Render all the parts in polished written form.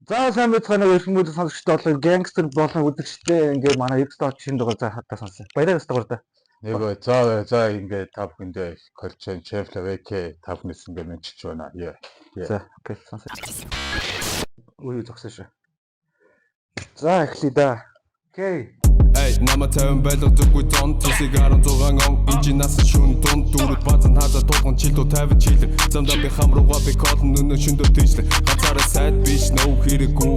За сайн байцгаана уу эрхэм бүлэг сонсогчдод болон гангстер болон үзэгчдээ ингээд манай X-Dot шинэ дугаар за хатаа сонсоо. Баяраа өстө дугаар да. Нөгөө за за ингээд та бүхэндээ Колчен Чефлавек та бүхнээс ингээд мэдчилж байна. Yeah. За окей сонсоо. Үгүй зогсоо шүү. За эхлэе да. Окей. Эй, намайг 50 байлга зүггүй зон Цусыг 16 он Инжинаас шүн дунд дөрөв базан хаза тулган чилдүү 50 чилэр Замдаа би хам руугаа би колн өнөө шөндөө тийшлээ Ганцаараа сайд биш нөө хэрэггүй.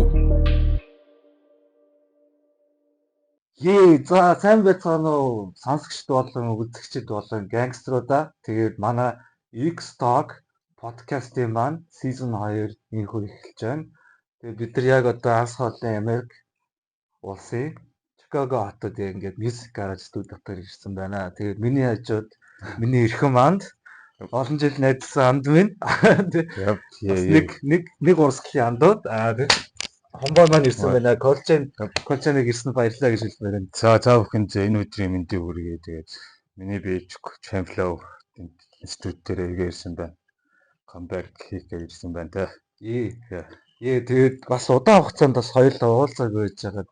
Ее за сайн байцгаана уу сонсогчд болон үзэгчд болон гангстеруудаа. Тэгээд манай X-Talk подкастын маань season 2 инхүү эхэлж байна. Тэгээд бид нар яг одоо анс хоолын Америк улсын Чикаго хотод яг ингээд Music Garage студи дотор ирсэн байна. Тэгээд миний хажууд миний эрхэм анд олон жил найдсан анд минь. Yep. Бас нэг нэг нэг урсгалын андууд аа тэг хомбоо маань ирсэн байна. Колчен Колченыг ирсэн баярлалаа гэж хэлмээр байна. За та бүхэнд энэ өдрийн мэндийг хүргэе. Тэгээд миний бие Чемфлов институт дээр эргээ ирсэн байна. Comeback хийх гэж ирсэн байна те. Ээ. Ээ тэгээд бас удаан хугацаанд бас хоёулаа уулзаагүй байж байгаад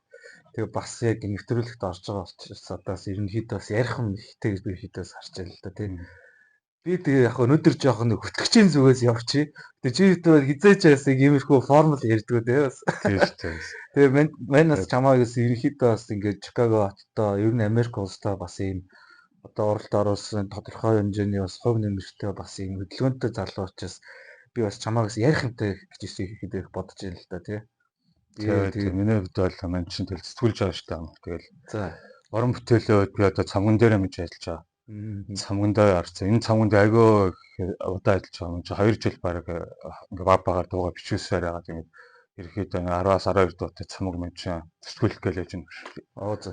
тэгээ бас яг нэвтрүүлэгт орж байгаа учраас одоо бас ерөнхийдөө бас ярих юм ихтэй гэж би ерөнхийдөө бас харж байна л да тийм. Би тэгээ яг өнөөдөр жоохон нэг хөтлөгчийн зүгээс явчих. Тэгээ чи хэд хизээч бас яг иймэрхүү формул ярьдгүү те бас. Тийм шүү дээ. Тэгээ мань бас чамаа гэсэн ерөнхийдөө бас ингээд Чикаго хоттой ер нь Америк улстай бас ийм одоо уралд оруулсан тодорхой хэмжээний бас хувь нэмэртэй бас ийм хөдөлгөөнтэй залуу учраас би бас чамаа гэсэн ярих юмтай гэж ихэд их бодож байна л да тий. Тэгээд миний хувьд бол мань чинь тэгэл сэтгүүлж байгаа шүү дээ. Тэгэл за уран бүтээлийн хувьд би одоо цамган дээр мэдж ажиллаж байгаа. Цамгандаа орсон. Энэ цамганд айгүй удаан ажиллаж байгаа юм чи 2 жил баг ингээ баг багаар дууга бичүүлсээр байгаа. Тэгээд ерөөхдөө 10-аас 12 дуутай цамаг мэн чинь сэтгүүлэх гээл яж байна. Оо за.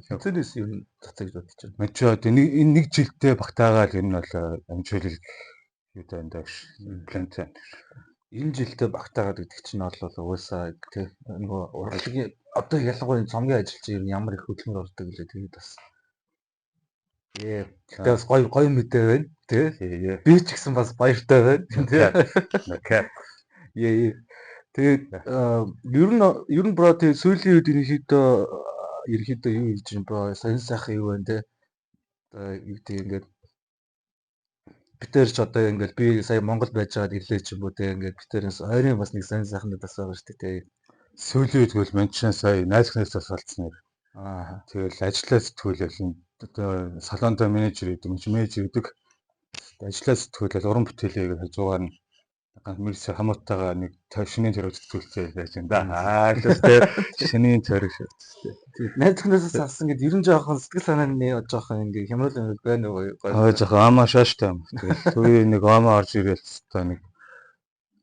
Хизэнээс ер нь цацаа гэж бодож байна. Мэн чи одоо нэг энэ нэг жилдээ багтаагаал ер нь бол амжуулал юу даа гэж плантай. Энэ жилдээ багтаагаад гэдэг чинь бол угаасаа тий нөгөө урлагийн одоо ялангуяа цомгийн ажил чинь ер нь ямар их хөдөлмөр ордог гэлээ тэгээд бас Ээ. Гэтэ бас гоё гоё мэдээ байна тий. Би ч гэсэн бас баяртай байна тий. Окей. Ээ. Тэгээд ер нь бро тий сүүлийн үед ерөнхийдөө юу хийж байна бро сонин сайхан юу байна те. Одоо юу гэдэг ингээд бид тэр ч одоо ингээд би сая Монгол байж байгаад ирлээ ч юм уу те ингээд бид тэрээс ойрын бас нэг сонин сайхан бас байгаа шүү дээ те. Сүүлийн үед бол мэн чинь сая найз хүнээс бас олцсон нэр. Аа. Тэгэл ажиллаа сэтгүүлэл одоо салондоо менежер гэдэг юм чи менежер гэдэг. Ажиллаа сэтгүүлэл уран бүтээлээ гэж хажуугаар нь ганц мөрс хамуутайгаа нэг шинийн төрөг сэтгүүлтэй байж байна да. Аа л тэ шинийн төрөг шүү. Тэгээд найз хүнээс авсан гэд ер нь жоохон сэтгэл санааны жоохон ингээд хямрал юм байна уу? Аа жоохон амаа шааштай юм. Тэгэл төвийн нэг амаа орж ирээл та нэг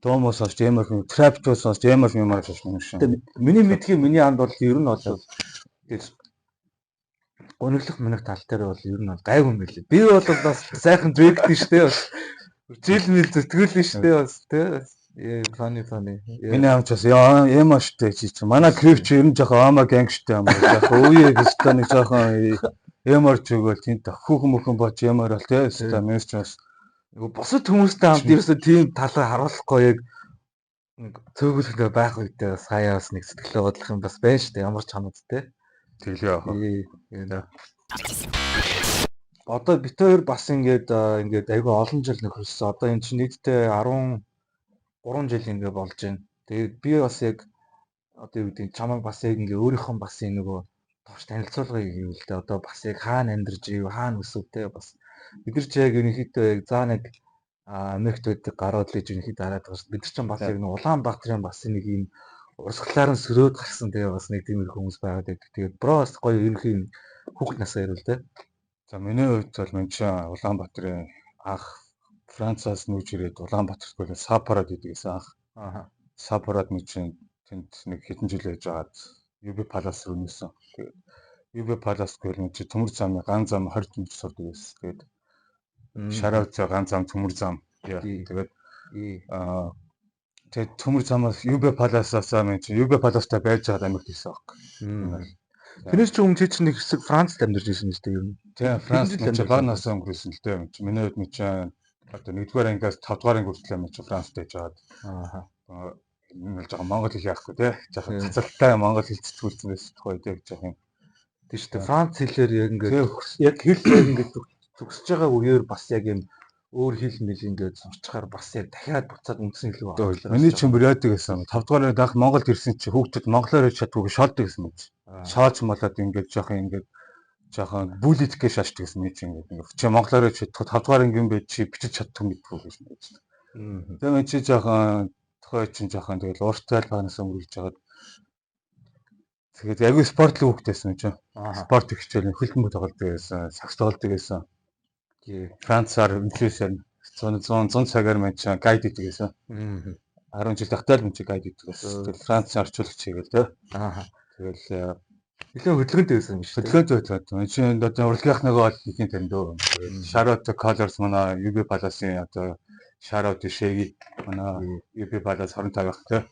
дуумаас сонсч ямар юм трап дуу сонсч ямар юм ямар шаш юм шиг. Миний мэдхийн миний анд бол ер нь бол тэр гуниглах мөнх тал дээр бол ер нь бол гайгүй юм байлээ. Би бол бас сайхан Drake-тэй шүү дээ бас. Жил мэл зүтгүүлэн шүү дээ бас тий. Ээ funny funny. Миний амч бас яма штэ чи чи. Манай крип чи ер нь жоохон ама гэнг штэ юм. Жоохон үе өстой нэг жоохон ямар ч өгөөл тийм хүүхэн мөхөн боч ямар бол тий өстой минь ч бас Нөгөө бусад хүмүүстэй хамт ерөөсөө тийм талаа харуулахгүй яг нэг цөөхөлхөө байх үедээ бас хаяа бас нэг сэтгэлээ бодлох юм бас байна шүү дээ. Ямар ч хамт тий. тэглээ яах вэ? Ээ. Одоо бид хоёр бас ингээд ингээд айгүй олон жил нөхөрсөн. Одоо энэ чинь нийтдээ 13 жил ингээд болж байна. Тэгээд би бас яг одоо юу гэдэг чамайг бас яг ингээд өөрийнхөө бас энэ нөгөө товч танилцуулгыг хийвэл дээ. Одоо бас яг хаана амьдарч ив, хаана өсөв те бас бид нар ч яг ерөнхийдөө яг заа нэг Америкт байдаг гарууд л гэж ерөнхийдөө хараад байгаа шүү. Бид нар ч бас яг нэг Улаанбаатарын бас нэг юм урсгалаар нь сөрөөд гарсан тэгээ бас нэг тийм их хүмүүс байгаад байдаг. Тэгээд бро бас гоё ерөнхий хүүхэд насаа ярил те. За миний хувьд бол мен чинь Улаанбаатарын анх Францаас нүүж ирээд Улаанбаатарт бол Сапарад гэдэг гэсэн анх. Аа. Сапарад нэг чинь тэнд нэг хэдэн жил байж байгаад UB Palace руу нүүсэн. Тэгээд UB Palace гэвэл мен чинь төмөр замын ган зам 20 жил сурдаг байсан. Тэгээд шараа зөө ган зам төмөр зам. Тэгээд аа тэгээд төмөр замаас UB Palace-аас мен чинь UB Palace-тай байж байгаад Америкт ирсэн баг. Тэрнээс чи өмнө чи чинь нэг хэсэг Францад амьдарч ирсэн юм шүү дээ ер нь. Тийм Франц Хэдэн жил мен чинь амьдарсан бага насаа өнгөрөөсөн л дээ. Миний хувьд мен чинь одоо 1-р ангиас 5-р анги хүртэл мен чинь Францад байж байгаад Аа. Энэ бол жоохон монгол хэл яахгүй те. Жоохон цацалтай монгол хэл цэцгүүлсэн байсан тухай те жоохон. Тийм шүү дээ. Франц хэлээр яг ингээд яг хэл яг ингээд зөксөж байгаа үеэр бас яг юм өөр хэл мэл ингээд сурчхаар бас яг дахиад буцаад үндсэн хэл рүү орох. Миний чинь бүр яадаг гэсэн. 5 дугаар анх Монголд ирсэн чи хүүхдүүд монголоор ярьж чаддгүй шоолдог гэсэн юм чи. Шоолж молоод ингээд жоохон ингээд жоохон буллит гэж шаашдаг гэсэн юм чи ингээд. Чи монголоор ярьж чадахгүй 5 дугаар ангийн байж чи бичиж чаддгүй мэдгүй гэсэн юм чи. Тэгээ чи жоохон тухай чинь жоохон тэгэл ууртай л багнаас өнгөрүүлж хагаад тэгээд айгүй спортлог хүүхэд байсан юм чи. Спорт хичээл хөлбөмбөг тоглодог байсан, сагс тоглодог байсан. Францаар, инглисээр 100 цагаар мэн чинь гайд хийдэг байсан. 10 жил тахтаа л мэн чи гайд хийдэг байсан. Тэгэл Францын орчуулагч хийгээл тэ. Тэгэл нэлээд хөдөлгөөнтэй байсан юм шүү дээ. Хөдөлгөөнтэй байсан. Мэн чинь одоо урлагийнх нөгөө бол хийхин тань дөө. Shout out to Colors манай UB Palace-ийн одоо shout out to Shaggy манай UB Palace 25 байх тэ.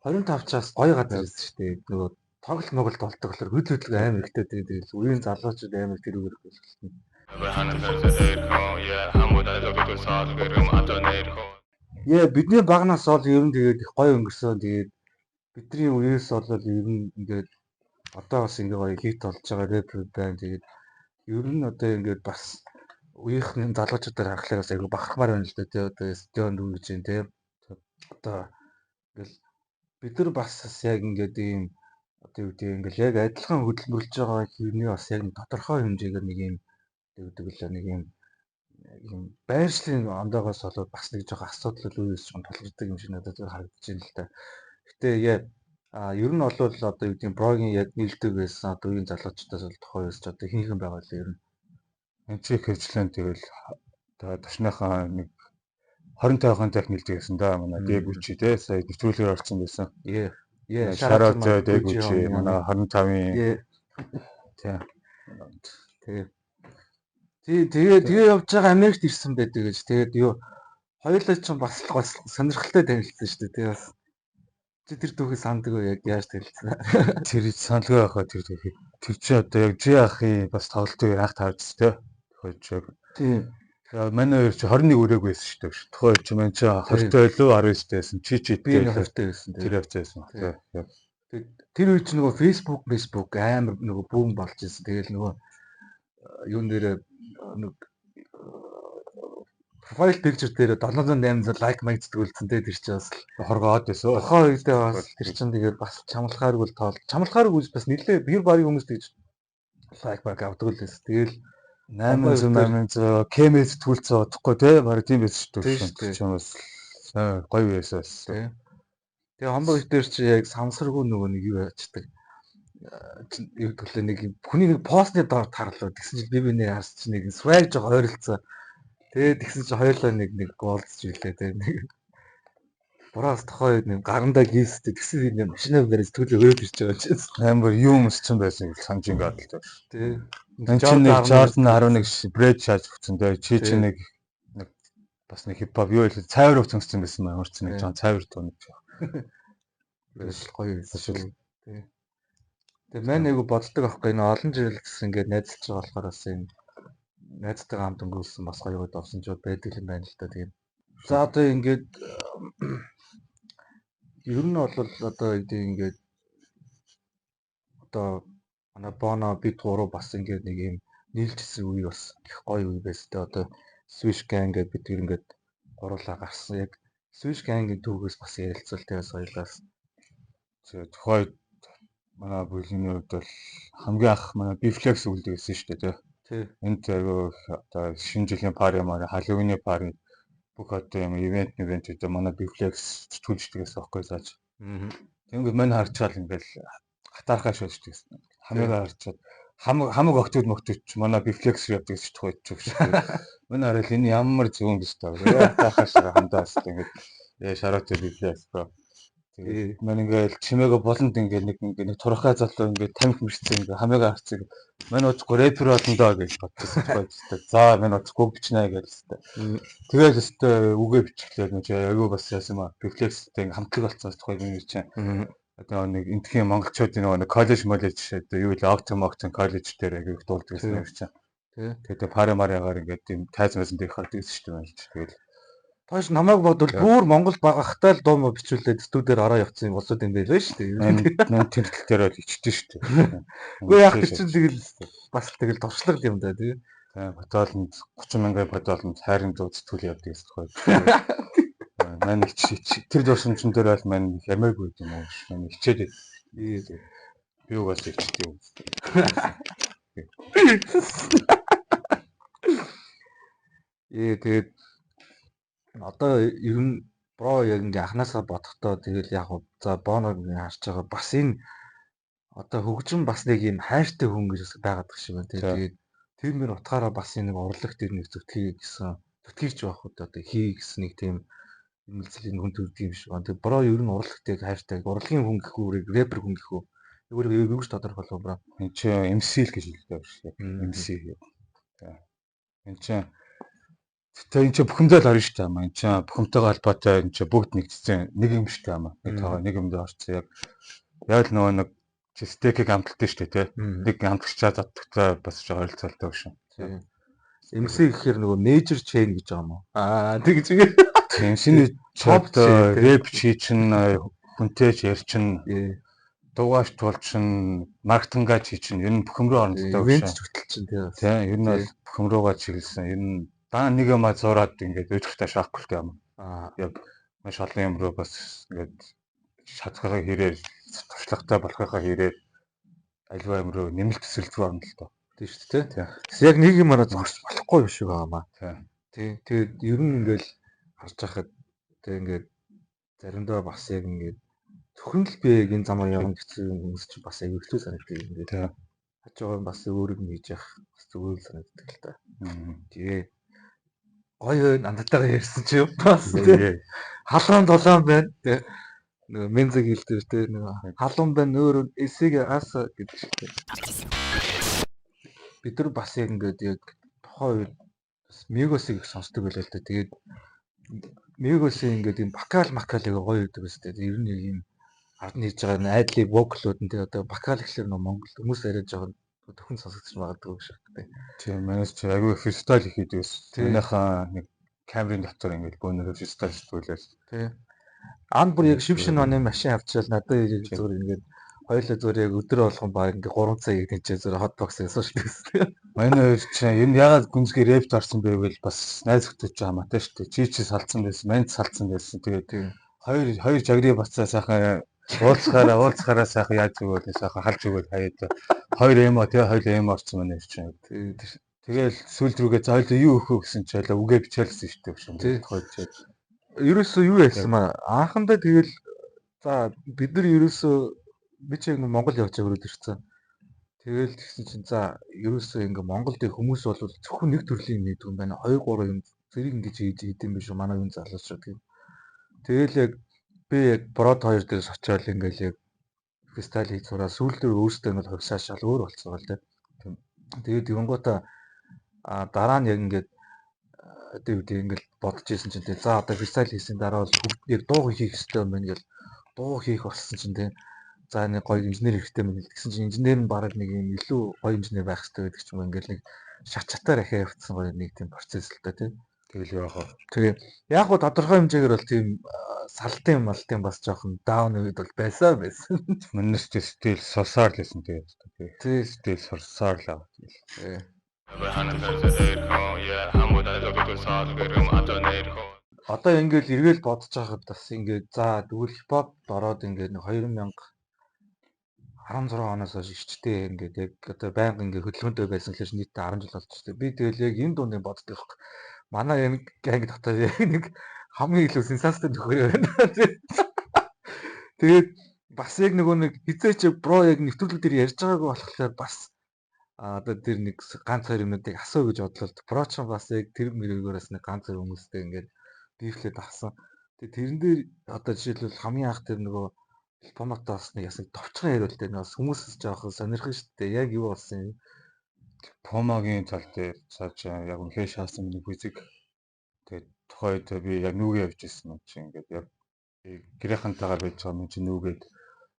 25 чаас гоё газар байсан шүү дээ. Нөгөө тоглолт моголт болдог болохоор хөл хөдлөг амар ихтэй тэгэл үеийн залуучууд амар тэрүүгээр болчихсон. Яа бидний багнаас бол ер нь тэгээд их гоё өнгөрсөн. Тэгээд бидний үеэс бол ер нь ингээд одоо бас ингээ гоё хит болж байгаа рэпер байна. Тэгээд ер нь одоо ингээд бас үеийнхний залуучуудаар харахлаар бас айгүй бахархмаар байна л да тий. Одоо стадион дүүрж байна тий. Одоо ингээл бид нар бас яг ингээд ийм одоо юу гэдэг ингээл яг адилхан хөдөлмөрлөж байгаа хэрний бас яг тодорхой хэмжээгээр нэг юм гэдэг л нэг юм юм байршлын ондоогоос болоод бас нэг жоохон асуудал үе үеэс жоохон тулгардаг юм шиг надад харагдаж байна л да. Гэтэ яа ер нь бол одоо юу гэдэг брогийн яг нийлдэг байсан одоо үеийн залуучдаас бол тухайн үеэс ч одоо хин хин байгаа л ер нь. Энд чи хөвчлэн тэгэл одоо ташныхаа нэг 25-ын дахь нийлдэг гэсэн да манай Дэгүчи те сая нэвтрүүлгээр орсон байсан. Яа Shout out Дэгүчи манай 25-ын тий. Тэгээ. Тэгээ явж байгаа Америкт ирсэн байдаг гэж. Тэгээд юу хоёулаа ч бас л сонирхолтой танилцсан шүү дээ. Тэгээ бас чи тэр түүхийг санддаг уу яг яаж танилцсан? Тэр саналгүй байхаа тэр түүхийг. Тэр чи одоо яг Жи ахын бас тоглолтыг анх тавьчихсан те. Хойч яг. Тийм. Тэгээ манай хоёр чи 21 өрөөг байсан шүү дээ. Тухайн үед чи мань чи 20-тай илүү 19-тэй байсан. Чи Би нэг 20-тай байсан. Тэр явцсан байсан. Тий. Тэгээд тэр үед чи нөгөө Facebook амар нөгөө бүүн болж ирсэн. Тэгэл нөгөө юун дээр нэг профайл пикчер дээр 700 800 лайк маяг зүтгүүлсэн те тэр чинь бас Хоргоод байсан. тухайн үедээ бас тэр чинь тэгээд бас чамлахааргүй л тоол чамлахааргүй бас нэлээ бэр барыг хүмүүс тэгж лайк баг авдаг л байсан. Тэгэл 800 800 кэмээ зүтгүүлсэн удахгүй те бараг тийм байсан шүү Тийм дээ. шүү дээ. Тэр чинь бас сайн гоё байсан бас. Тэгээ хомбог дээр чи яг самсаргүй нөгөө нэг юу ячдаг. Юу гэвэл нэг хүний нэг постны доор тарлаа. Тэгсэн чинь би биний харс чи нэг swag жоо ойролцоо. Тэгээд тэгсэн чи хоёулаа нэг нэг уулзч ирлээ те нэг. Бураас тухайн үед нэг гарандаа гистэй тэгсэн би нэг машинаа бариад төлөө өрөөд ирж байгаа чинь. Амар юм өмссөн байсан гэж санаж ингээд л дээ. Тэ. Энд чинь нэг Jordan 11 брэд шааж өгсөн те. Чи чи Тий. нэг нэг бас нэг хипхоп юу илүү цайвар өгсөн байсан юм ямар ч нэг Тий. жоон цайвар дуу нэг жоох. Тэгэл гоё байсан Ашиг. шүү. Тэ. Тэгээ мань айгу боддог аахгүй энэ олон жил гэсэн ингээд найзалж байгаа болохоор бас энэ найзтайгаа хамт өнгөрүүлсэн бас гоё гоё дурсамжууд байдаг юм байна л да. Тэгээд за одоо ингээд ер нь бол одоо гэдэг ингээд одоо манай Боно бид гурав бас ингээд нэг юм нийлжсэн үе бас их гоё үе байсан те. Одоо Swish Gang гэдэг бид тэр ингээд гурлаа гарсан. Яг Swish Gang-ийн түүхээс бас ярилцвал те бас хоёулаас. Тэгээ тухайн үед манай бүлгийн хувьд бол хамгийн анх манай Biflex үлдэг байсан шүү дээ те. Тий. Энд айгүй их одоо шинэ жилийн пари маар Halloween-ы пари бүх одоо юм ивент ивент гэдэг манай Biflex сэтгүүлждэг гэсэн аахгүй зааж. Тэнгүүд мань харчаал ингээл хатаархаа шилждэг гэсэн. Хамыгаа харчаад хамаг хамаг октод моктод ч манай Biflex руу явдаг гэж тухайд ч өгш. Мань харал энэ ямар зөвөн биш таа. Хатаархаа шиг хамдаас ингээд шараатай Biflex bro. Тэгээд мань ингээл чимээгээ болонд ингээл нэг ингээ нэг турхаа залуу ингээ тамхи мэрцэн ингээ хамыгаа харцыг мань удахгүй рэпер болно доо гэж бодчихсон тухайд өстэй. За мань удахгүй бичнэ гэж өстэй. Тэгэл өстэй үгээ бичихлээ нэг айгүй бас яасан юм аа. Reflex-тэй ингээ хамтлаг болсон тухайд миний чинь одоо нэг энтхийн монголчуудын нөгөө нэг коллеж моллеж одоо юу вэ октом октом коллеж дээр айгүй их дуулдаг гэсэн юм чинь. Тий. Тэгээд пари марягаар ингээд юм тайз мазан дээр хардаг гэсэн шүү дээ. Тэгэл Тоош намайг бодвол бүр Монгол багахтай л дуу мó бичүүлээд студиэр ороо явцсан юм улсууд юм байлээ шүү дээ. Мань тэр тал дээр бол ичдэн шүү дээ. Үгүй яг тэр чинь тэгэл бас тэгэл туршлага юм да тий. Тийм бодоолонд 30 мянган бодоолонд хайрын дуу зүтгэл явдаг гэсэн тухай. Мань их тэр дурсамжин дээр бол мань ямаагүй юм уу. Мань хичээд би угаас ичдэг юм. Тэгээд одоо ер нь бро яг ингээ анханасаа бодохдоо тэгэл яг за Боног ингээ харж байгаа бас энэ одоо хөгжим бас нэг юм хайртай хүн гэж бас байгаад байгаа шиг байна. Тэгээд тэр мөр утгаараа бас энэ нэг урлагт ер нь зүтгэе гэсэн зүтгэж байх үү одоо хий гэсэн нэг тийм нэмэлцлийн хүн төрдөг юм шиг байна. Тэгээд бро ер нь урлагт яг хайртай. Урлагийн хүн гэхүү рэпер хүн гэхүү. Өөрийгөө юу гэж тодорхойлов бро? Энд чинь MC л гэж хэлдэг байх шиг. MC. Энд чинь тэгээ энэ чинь бухимдал орно шүү дээ. Энд чинь бухимтайгаа холбоотой энэ чинь бүгд нэгдсэн нэг юм шүү дээ. Нэг тоогоо нэг юмд орсон яг яг л нөгөө нэг чи стейкийг амталтай шүү дээ тий. Нэг амтлагчаа заддагтай бас ч ойролцоолтой шүү. MC гэхээр нөгөө major chain гэж байгаа юм уу? Аа тэгж MC-ний топ рэп чи чинь хүнтэй ч ярьчин дуугаач тулчин маркетингаа чи чинь ер нь бухим руу орно л даа. Ивент ч хөтөл чинь тий. Тийм ер нь бол бухим руугаа чиглэсэн. Ер нь дан нэг юм зураад ингээд уйдахтай шаахгүй л юм. Аа яг маш олон юм руу бас ингээд шатхахаа хэрээр туршлагатай болохынхаа хэрээр альва юм руу нэмэлт төсөлт рүү орно л доо. Тийм шүү дээ. Тийм. Яг нэг юмараа зогсож болохгүй юм шиг байгаа маа. Тийм. Тэгээд ер нь ингээл харж байхад тэг ингээд заримдаа бас яг ингээд зөвхөн л би яг энэ замаар явна гэсэн хүмүүс чинь бас аягүй хэцүү санагддаг ингээд. Тийм. Хажуугаар бас өөрийг нь хийж явах бас зүгээр л санагддаг л та. Тэгээ гоё андтайгаа ярьсан чи юм бас тий. Халуун дулаан байна тий. Нөгөө мензэг хэлдэг тий нөгөө халуун байна өөр эсийг аса гэдэг шиг тий. Бид нар бас яг ингээд яг тухайн үед бас Мигосыг их сонсдог байлаа л да. Тэгээд Мигосын ингээд юм вокал макал яг гоё байдаг биз дээ. Ер нь яг юм ард нь хийж байгаа айдлыг вокалууд нь тий одоо вокал гэхлээр нөгөө Монгол хүмүүс яриад байгаа төхөн сонсогдож магадгүй гэж байна. Тийм манайс чи айгүй фристайл их хийдэг ус. Манайхаа нэг камерын дотор ингээд бөөнөрөө фристайл сэтгүүлээл. Тийм. Ан бүр яг шив шинэ оны машин авчаал надад яг зүгээр ингээд хоёулаа зүгээр яг өдөр болгон баг ингээд 3 цаг яг тийчээ зүгээр хот бокс гэсэн шүү дээ. Манай хоёр чи ер нь ягаад гүнзгий рэпт орсон бэ гэвэл бас найз зөвхөн чи хамаатай шүү дээ. Чи чи салцсан байсан, манд салцсан байсан. Тэгээд хоёр жагрын бацаа сайхан уулзахаараа сайхан яаж өгөөл сайхан халж өгөөл хаяад хоёр эмо тий хоёр эмо орсон манай чинь. Тэгэл сүүлд рүүгээ за хоёул юу өгөх вэ гэсэн чи хоёлаа үгээ бичээлсэн шүү дээ. Хоёр чийл. Ерөөсөө юу яасан маа анхандаа тэгэл за бид нар ерөөсөө би чи яг Монгол явж байгаа өрөөд ирсэн. Тэгэл тэгсэн чинь за ерөөсөө ингээ Монголд хүмүүс бол зөвхөн нэг төрлийн юм хийдэг юм байна. 2 3 юм зэрэг ингэж хийж хийдэм биш үү манай юм залуучууд гэх. Тэгэл яг би яг Брод хоёр дээрс очиод ингээл яг фристайл хийж сураа сүүлдээ өөртөө ингээл хувьсаа шал өөр болцсон гал тэ. Тэгээд тэгэнгүүтээ дараа нь яг ингээд одоо юу гэдэг ингээл бодож исэн чинь тэ за одоо фристайл хийсэн дараа бол яг дуу хийх хэрэгтэй юм байна гэл дуу хийх болсон чинь тэ за нэг гоё инженер хэрэгтэй мэн гэсэн чинь инженер нь бараг нэг юм илүү гоё инженер байх хэрэгтэй гэдэг ч юм уу ингээл нэг шат чатаар ахиа явцсан гоё нэг тийм процесс л та тий. Тэгэл яах вэ? Тэгээ яг гоо тодорхой хэмжээгээр бол тийм салтын малтын бас жоохон даун үед бол байсан байсан. Манайс ч стил сосаар л байсан тэгээд. Тий. Стил сорсоор л аа. Тий. Одоо ингээл эргээл бодож байхад бас ингээд за тэгвэл хипхоп ороод ингээд 2016 оноос хойш ичтэй ингээд яг одоо байнга ингээд хөдөлгөөнтэй байсан гэхэлэр нийтдээ 10 жил болчихсон. Би тэгэл яг энэ дундыг боддог байхгүй. Манай энэ ганг дотор яг нэг хамгийн илүү сенсацтай нөхөр байна. Тэгээд бас яг нөгөө нэг хизээч бро яг нэвтрүүлэг дээр ярьж байгаагүй болохоор бас одоо тэр нэг ганц хоёр юмнуудыг асуу гэж бодлоо. Бро ч бас яг тэр мөрөөгөөс нэг ганц хоёр хүмүүстэй ингээд бифлээд авсан. Тэгээд тэрэн дээр одоо жишээлбэл хамгийн анх тэр нөгөө Поматаас нэг ясаг товчхон яриул дээр нэг хүмүүсээс жоохон сонирхон шүү дээ. Яг юу болсон юм? Помагийн тал дээр цааш яг үнэхээр шаасан миний физик. Тэгээд тухайн үед би яг нүгэ явж ирсэн юм чи ингээд яг гэрийнхэнтэйгээ байж байгаа юм чи нүгээд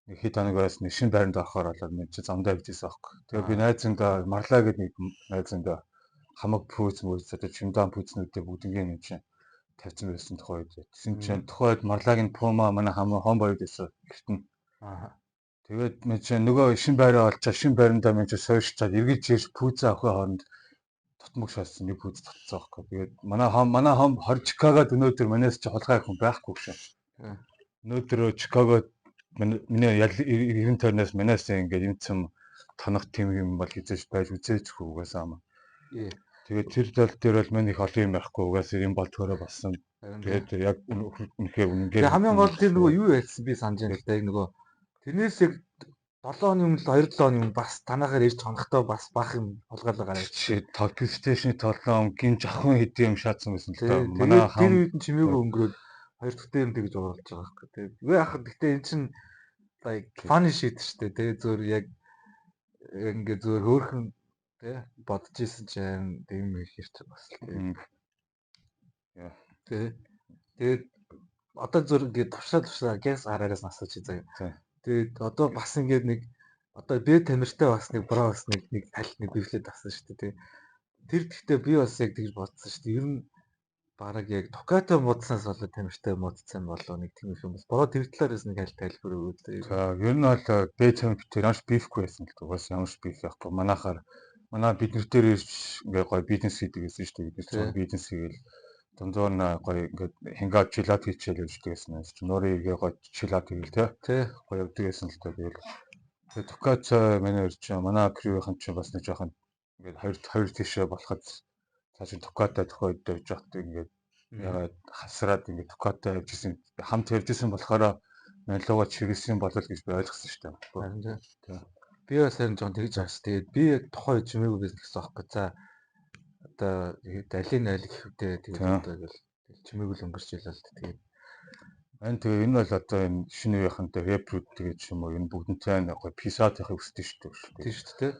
нэг хэд хоног байсан нэг шин байранд орохоор болоод мен чи замдаа явж ирсэн аахгүй. Тэгээд би найзандаа марлаа гэдэг нэг найзандаа хамаг пүүц мүүц одоо чимдаан пүүцнүүдээ бүгднийг юм чи Тавьсан байсан тухай үед. Тэгсэн чинь тухайд Марлагийн Puma манай хам боёд байсан гэрт нь. Тэгээд мен чинь нөгөө шин байраа олчаа, шин байрандаа мен чинь суурьшчаад эргэж ирж пүүзээ авахын хооронд тутмаг шаасан, нэг пүүз татсан байхгүй. Тэгээд манай хам 20 Чикагод өнөөдөр манайс чи хулгай хүн байхгүй гэсэн. Өнөөдөр Чикагод миний 90 тойрноос манайс ингээд юм цэм тонох тим юм бол хизээж байж үзээчгүй угаасаа ам. Тэгээд тэр зал дээр бол миний их олон юм байхгүй, угаасаа юм болдгоороо болсон. Тэгээд яг үнэхээр үнэнгээр хамгийн гол тэр нөгөө юу ярьсан би санаж байна л да, яг нөгөө тэрнээс яг 7 оны өмнө, 2 7 оны өмнө бас танахаар ирж хонохдоо бас бах юм хулгайлаа гараад. Tokyo Station толгоон гин жохон хэдэн юм шаацсан байсан л да. Манай тэр үед нь чимээгүй өнгөрөөд хоёр дахь дээр нь тэгж оруулж байгаа байхгүй. Тэгээд үгүй яхад гэхдээ эн чинь like funny shit шүү дээ. Тэгээ зөөр яг ингээ зөөр хөөхөн тий бодож исэн чинь тийм их ирч бас л тий. Тий. Тэгээд одоо зөөр ингээ тувшаа тувшаа гэс араараас асууч заяа. Тэгээд одоо бас ингээд нэг одоо би тамиртай бас нэг bro бас нэг нэг аль нэг бивлээд авсан шүү дээ тий. Тэр гэхдээ би бас яг тэгж бодсон шүү дээ. Ер нь бараг яг Токато муудсанаас болоод тамиртай муудсан болоо нэг тийм их юм бас. Bro тэр талаараас нэг аль тайлбар өгөөд. За, ер нь бол Б тамир тэр ямар ч beef гүй байсан л дээ. Угаасаа ямар ч beef байхгүй. Манайхаар манай бид нар дээр ирж ингээ гоё бизнес хийдэг гэсэн шүү дээ. Бид нар бизнес хийгээл дундуур нь гоё ингээд хингаад chill out хийчихэл явждаг гэсэн юм. Чи нуурын эргээ гоё chill out хийгээл те. Гоё явдаг гэсэн л дээ. Тэгэл тэгээ Токато манай хоёр чинь, манай crew ийн чинь бас нэг жоохон ингээд хоёр хоёр тийшээ болоход цааш Токато тохиод явж байхад ингээд ягаад хасраад ингээд Токато явж исэн, хамт явж исэн болохоор мань лууга чиглэсэн болол гэж би ойлгосон шүү дээ. Харин тий. Би бас харин жоон тэгж ааш. Тэгээд би яг тухайн үед чимээгүй бизнес гэсэн аахгүй. За, одоо далийн айл гэх үедээ тэгээд одоо ингээл чимээгүй л өнгөрч илээ л тэгээд Мань тэгээ энэ бол одоо энэ шинэ үеийнхэнтэй рэпрүүд тэгээд ч юм уу энэ бүгдэнтэй гоё peace out явахыг хүсдэг шүү дээ. Тийм шүү дээ.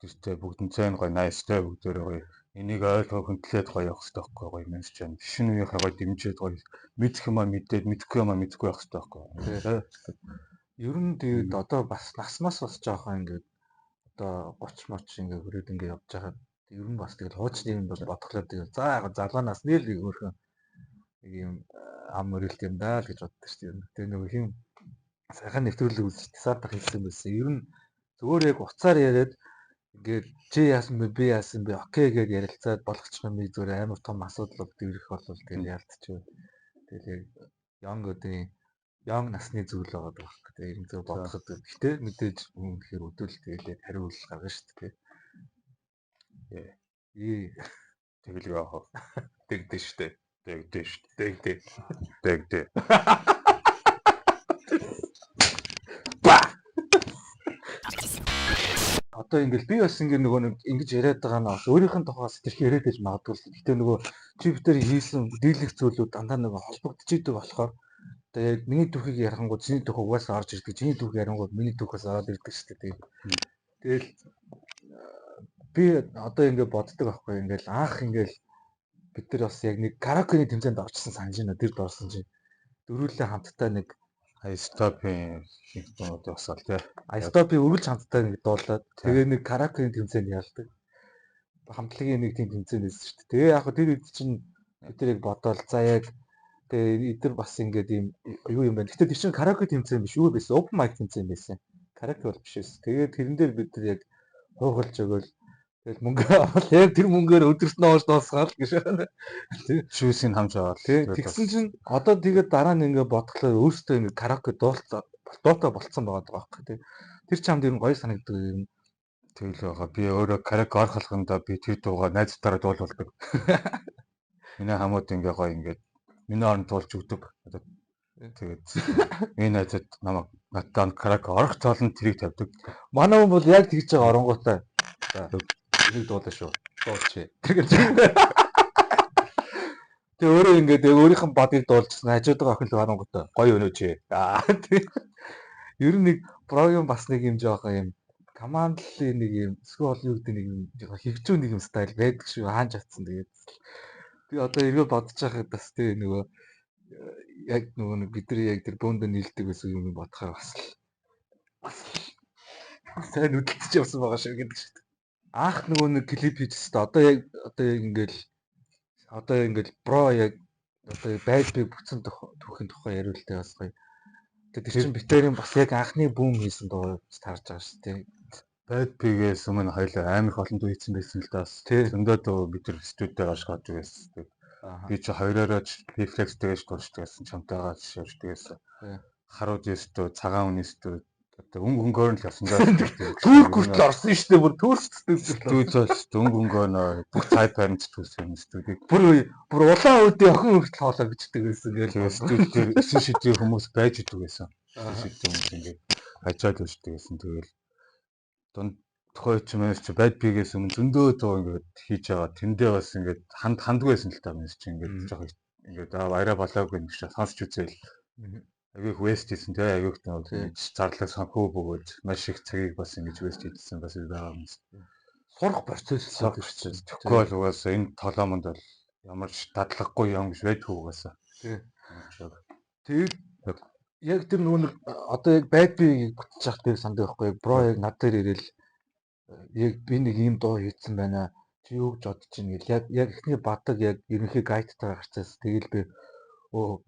Тэртэй бүгдэнтэй гоё nice тай бүгдээрээ гоё энийг ойлгоо хөндлөөд гоё явах хэрэгтэй байхгүй гоё юм чинь. Шинэ үеийнхээ гоё дэмжиж, гоё мэдэх юмаа мэдээд, мэдэхгүй юмаа мэдэхгүй явах хэрэгтэй байхгүй. Ер нь тэгээд одоо бас нас мас бас жоохон ингээд одоо 30 моч ингээд хүрээд ингээд явж байхад ер нь бас тэгэл хуучны юм бол бодглоо тэгэл за яг залуу насны л өөрхөн нэг юм ам өрөлт юм даа л гэж боддог шүү дээ. Тэгээ нөгөө хин сайхан нэвтрүүлэг үзэж тасаатах хийсэн байсан. Ер нь зүгээр яг уцаар яриад ингээд чи яасан бэ, би яасан бэ, okay гэдээ ярилцаад болгочих юм зүгээр амар том асуудал бол ирэх бол тэгэл яалтчих. Тэгэл яг young өдийн young насны зүйл байгаа байхгүй. Тэгээ ер нь зөв бодоход гэхдээ мэдээж үнэхээр өдөөл тэгэл яг хариу үйлдэл гаргана шүү дээ. Ээ. Тэгэл яах вэ? Тэгдэж шүү дээ. Тэгдэж шүү дээ. Тэгдэ. Тэгдэ. Ба. Одоо ингээл би бас ингээ нөгөө нэг ингэж яриад байгаа нь бас өөрийнх нь тухаас тэрх яриад байж магадгүй л. Гэтэ нөгөө чи битэр хийсэн дийлэх зүйлүүд дандаа нөгөө холбогдож идэг болохоор одоо яг миний түүхийг ярихангууд чиний түүх угаасаа орж ирдэг. Чиний түүх ярангууд миний түүхээс ороод ирдэг шүү дээ. Тэгэл би одоо ингээ боддог байхгүй, ингээл анх ингээл бид нар бас яг нэг караокены тэмцээнд орчихсон санаж байна. Тэр дорсон чинь дөрүүлээ хамтдаа нэг Айстопын шинэ дуунууд басаал тий. Айстопын үргэлж хамтдаа нэг дуулаад тэгээ нэг караокены тэмцээнд ялдаг. Хамтлагийн нэг тийм тэмцээн байсан шүү дээ. Тэгээ яг тэр үед чинь бид нар яг бодоол за яг тэгээ эдгээр бас ингээд ийм юу юм байна. Гэтэ тэр чинь караоке тэмцээн биш, юу байсан? Open mic тэмцээн байсан. Караоке бол биш байсан. Тэгээд тэрэн дээр бид нар яг хуухалж өгөөл тэгэл мөнгө авал яг тэр мөнгөөр өдөрт нь ууж дуусгаал гэж. Шүүсийг хамж аваад. Тэгсэн чинь одоо тэгээд дараа нь ингээд бодглоо өөртөө ингээд караоке дуулцаа дуутай болцсон байгаа байхгүй тий. Тэр чамд ер нь гоё санагддаг юм. Тэгэл байгаа. Би өөрөө караоке орох болгондоо би тэр дуугаа найзтаараа дуулуулдаг. Миний хамууд ингээ гоё ингээд миний оронд дуулж өгдөг. Одоо тэгээд миний найзад намайг надад караоке орох тоолн тэрийг тавьдаг. Манай хүн бол яг тэгж байгаа оронгуудаа. За, энийг дуулаа шүү. Дуулчих. Тэгэл. Тэгээ өөрөө ингээд яг өөрийнх нь бадыг дуулчихсан, хажууд байгаа охин л оронгуудаа гоё өнөөч. Аа тий. Ер нь нэг bro гийн бас нэг юм жоохон юм командлын нэг юм эсвэл юу гэдэг нэг юм жоохон хөгжүү нэг юм style байдаг шүү. Хаан чадсан тэгээд би одоо эргээ бодож байхад бас тий нөгөө яг нөгөө нэг бидний яг тэр бөөндө нийлдэг байсан юм бодохоор бас л сайн үдэлтэж явсан байгаа шиг гэдэг шиг. Анх нөгөө нэг клип хийжсэн. Одоо яг ингээл bro яг Одоо Bad B бүтсэн түүхийн тухай яриул тэ бас гоё. Тэгээд тэр чинь битэрийн бас яг анхны бүүм хийсэн дуу тарж байгаа шүү дээ. Bad B-гээс өмнө хоёлаа амар их олон дуу хийсэн байсан л да бас. Зөндөө дуу бид нар студ дээр оршиход байсан. Би чи хоёророо рефлекс дээрж туршдаг байсан, чамтайгаа жишээрдэг байсан. Харууд ёстой, цагаан үн ёстой. Одоо өнгө өнгөөр нь л явсан даа. Түүрк хүртэл орсон шүү дээ. Бүр түүрк студ студ өнгө өнгөө нөө бүх цай парент түүсэн студийг. Бүр бүр улаан үүдийн охин хүртэл хоолой бичдэг байсан гээл. Студ дээр 9 шидийн хүмүүс байж идэг байсан. 9 шидийн хүмүүс ингээд ажиад өшдөг байсан. Тэгэл дунд тухайн ч юм чи Bad B-гээс өмнө зөндөө дуу ингээд хийж байгаа. Тэндээ бас ингээд ханд хандгүй байсан л та минь чи ингээд жоох ингээд арай болоогүй юм шиг сонсч үзээл. Аягүй их waste хийсэн те аягүй их зарлаг санхүү бөгөөд маш их цагийг бас ингэж waste хийсэн бас байгаа юм. Сурах процесс сурах процесс. Тэгэхгүй бол угаасаа энэ толоомонд бол ямар ч дадлаггүй юм гэж байдгүй угаасаа. Тэгээд яг тэр нөгөө нэг одоо яг Bad B-г бүтэж явах тэр санддаг байхгүй bro яг над дээр ирээл яг би нэг ийм дуу хийцэн байна. Чи юу гэж бодож чинь гэл яг эхний бадаг яг ерөнхий guide тайгаа гарцаас тэгэл би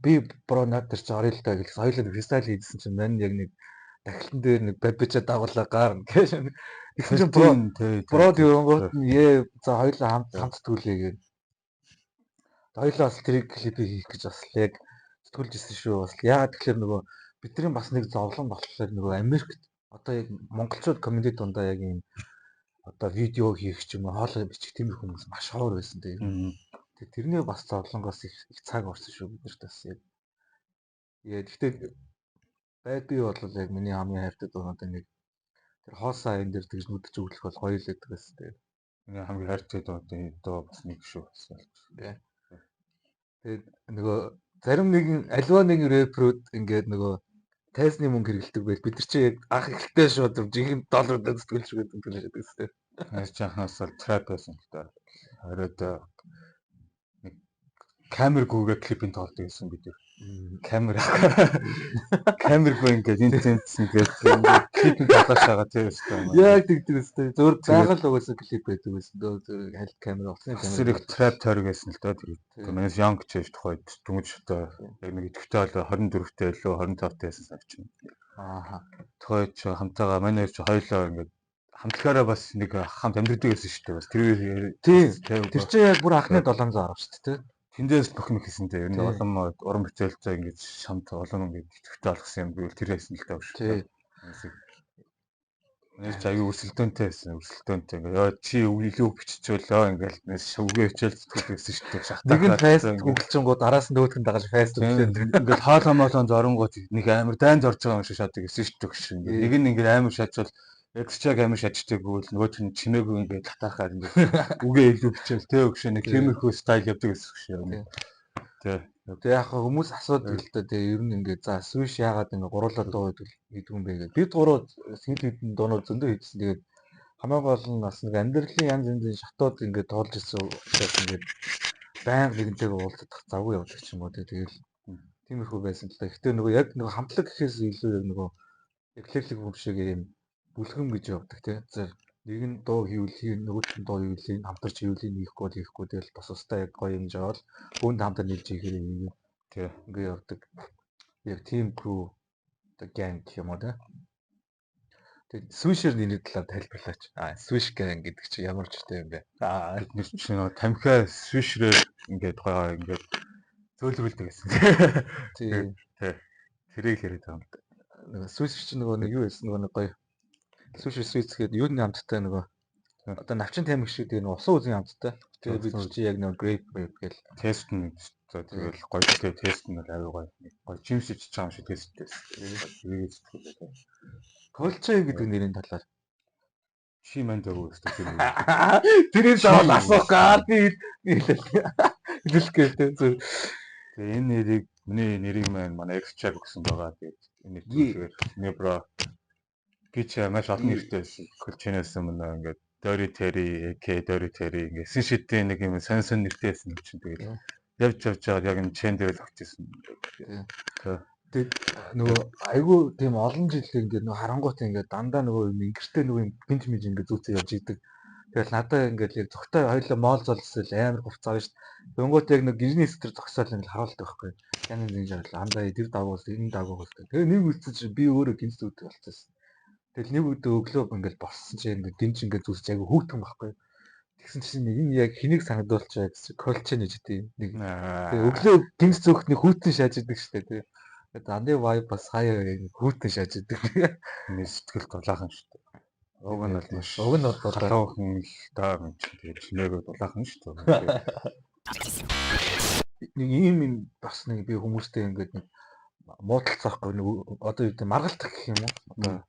би bro над дээр чи орё л да гэл хоёулаа freestyle хийдсэн чинь мань яг нэг дахилтан дээр нэг бабича дагуулаа гарна гэж. Тэгсэн чинь bro тэгэнгүүт нь за хоёулаа хамт хамт сэтгүүлээ гэх. Хоёулаа бас тэрийг клипийг хийх гэж бас яг сэтгүүлж ирсэн шүү. Бас яагаад тэгэхээр нөгөө бидний бас нэг зовлон болохоор нөгөө Америкт одоо яг монголчууд community дундаа яг ийм одоо видео хийх ч юм уу хоолой бичих тиймэрхүү хүмүүс маш ховор байсан тийм. Тэгээ тэрний бас зовлонгоос их цаг орсон шүү биднэрт бас яг. Яа гэхдээ Bad B бол яг миний хамгийн хайртай дуунуудын нэг. Тэр хоосоо аян дээр тэгж нүдэж өглөх бол гоё л байдаг гэсэн тийм. Миний хамгийн хайртай дуу бас нэг шүү бас. Тэгээд нөгөө зарим нэгэн альва нэгэн рэпрүүд ингээд нөгөө тайзны мөнгө хэрэгэлдэг байл. Бид нар чи яг анх эхэлтээ шууд жинхэнэ доллараар зүтгэлж гэдэг юм шиг байдаг тийм. Хайр чи анхнаас бол trap байсан л да. Хараад нэг камергүйгээ клипийн тоглолт хийсэн бид нар. Камергүй ингээд энэ тэнц ингээд клипийн тоглож байгаа тийм өстой. Яг тэгдэг өстой. Зөвөр байгаль угаасаа клип байдаг байсан. Зөвөр хальт камер утасны камер. Зэрэг trap тойрог байсан л да. Тэр манайс Young Change тухайд дөнгөж одоо яг нэг идэвхтэй бол 24-тэй илүү 25-тай байсан санагч. Аа. Тухайд чи хамтаага манай хоёр чи хоёлоо ингээд хамтлагаараа бас нэг хамт амьдэрдэг байсан шүү дээ. Бас тэр тийм. Тэр чинь яг бүр анхны 710 шүү дээ. Тэндээс бүх юм хийсэн дээ. Ер нь улам уран бүтээлтэй ингэж шамт улам ингэж идэвхтэй болгосон юм би бол тэр байсан л даа шүү. Тийм. Нэг ч аюу өрсөлдөөнтэй байсан. Өрсөлдөөнтэй ингээ ёо чи илүү биччихвэл ингээл нэс шүгэ хичээл зүтгэл гэсэн шүү дээ. Шахтаа. Нэг нь fast гүгэлчингууд араас нь нөгөөх нь дагаж fast гүгэлээ. Ингээл хоолоо молон зоронгууд нэг амар дайн зорж байгаа юм шиг шатдаг гэсэн шүү дээ. Ингээ нэг нь ингээ амар шаачвал Эксчаг амар шатждаг гэвэл нөгөөх нь чимээгүй ингээд татаахаар ингээд үгээ илүү бичээл тэ өгшөө нэг тиймэрхүү стайл явдаг гэсэн шүү. Тэ. Тэгээ яг хүмүүс асуудаг л та тэгээ ер нь ингээд за Swish яагаад ингээд гуруулаа дуу хийдэг юм бэ гэдэг. Бид гурав хэд хэдэн дуунууд зөндөө хийдсэн. Тэгээд хамгийн гол нь бас нэг амьдралын янз янзын шатууд ингээд тоолж ирсэн учраас ингээд байнга нэгнтэйгээ уулзах завгүй явдаг ч юм уу тэгэл тиймэрхүү байсан л та. Гэтэ нөгөө яг нөгөө хамтлаг гэхээс илүү яг нөгөө эклектик юм шиг юм бүлхэм гэж явдаг тий. За нэг нь дуу хийвэл хийн, нөгөөх нь дуу хийвэл хийн, хамтарч хийвэл хийхгүй бол хийхгүй тэгэл бас устай яг гоё юм жаал бүүнд хамтар нийлж хийхээр юм тий. Ингээ явдаг. Яг team crew одоо gang гэх юм уу тий. Тэгээд Swisher нэрний талаар тайлбарлаач. Swish gang гэдэг чинь ямар ч үтэй юм бэ? Бид нэр чинь нөгөө тамхиа Swisher-ээр ингээд гоё ингээд зөөлрүүлдэг гэсэн. Тий. Тий. Тэрийг л яриад байгаа юм. Нөгөө Swisher чинь нөгөө нэг юу байсан нөгөө нэг гоё Swisher Sweets гэдэг юуны амттай нөгөө одоо навчин тамхи шиг тэгээ нөгөө усан үзийн амттай. Тэгээ бид чи яг нөгөө grape grape гэл тест нь тэгэл гоё тэгээ тест нь бол аюу гоё. Гоё жимс ичиж байгаа юм шиг тест тест. Тэрийг зүтгэл. Колче гэдэг нэрийн талаар чи манд өгөө гэсэн тэр. Тэрийг заавал асуух гаар би хэлэх гээтэй зөв. Тэгээ энэ нэрийг миний нэрийг маань манай экс чаг өгсөн байгаа. Тэгээд энэ нэрээр миний бро би ч маш олон нэртэй байсан. Колченээс өмнө ингээд Дори Терри, AK Дори Терри ингээд сэн шидийн нэг юм сонь сонь нэртэй байсан юм чинь тэгэл явж явж байгаад яг энэ чен дээр л очижсэн. Тэгээд нөгөө айгүй тийм олон жил ингээд нөгөө харангуут ингээд дандаа нөгөө юм ингэртэй нөгөө юм бинт мэж ингээд зүүцээ явж идэг. Тэгэл надаа ингээд яг зөгтэй хоёлоо моол золсол амар хувцас авна шүү дээ. Тэнгүүт яг нэг гэрний хэсэг төр зогсоол ингээд харуулдаг байхгүй. Янз янзын жаргал андаа тэр дагуул энэ дагуул. Тэгээ нэг үлдсэн чинь би өөрөө гинц зүүдэг болчихсон. Тэгэл нэг өдөө өглөө ингээд боссон чинь ингээд гинж ингээд зүсч айгу хүүтэн байхгүй. Тэгсэн чинь нэг энэ яг хэнийг санагдуулчаа гэсэн колче нэж идэв. Нэг тэгээ өглөө гинц зөөхт нэг хүүтэн шааж идэг шүү дээ. Тэгээ дандын vibe бас хаяа хүүтэн шааж идэг. Миний сэтгэл дулаахан шүү дээ. Уг нь бол маш Уг нь бол халуухан л даа юм чинь тэгээд чимээгүй дулаахан шүү дээ. Нэг ийм юм бас нэг би хүмүүстэй ингээд нэг муудалцаахгүй нэг одоо юу гэдэг маргалдах гэх юм уу?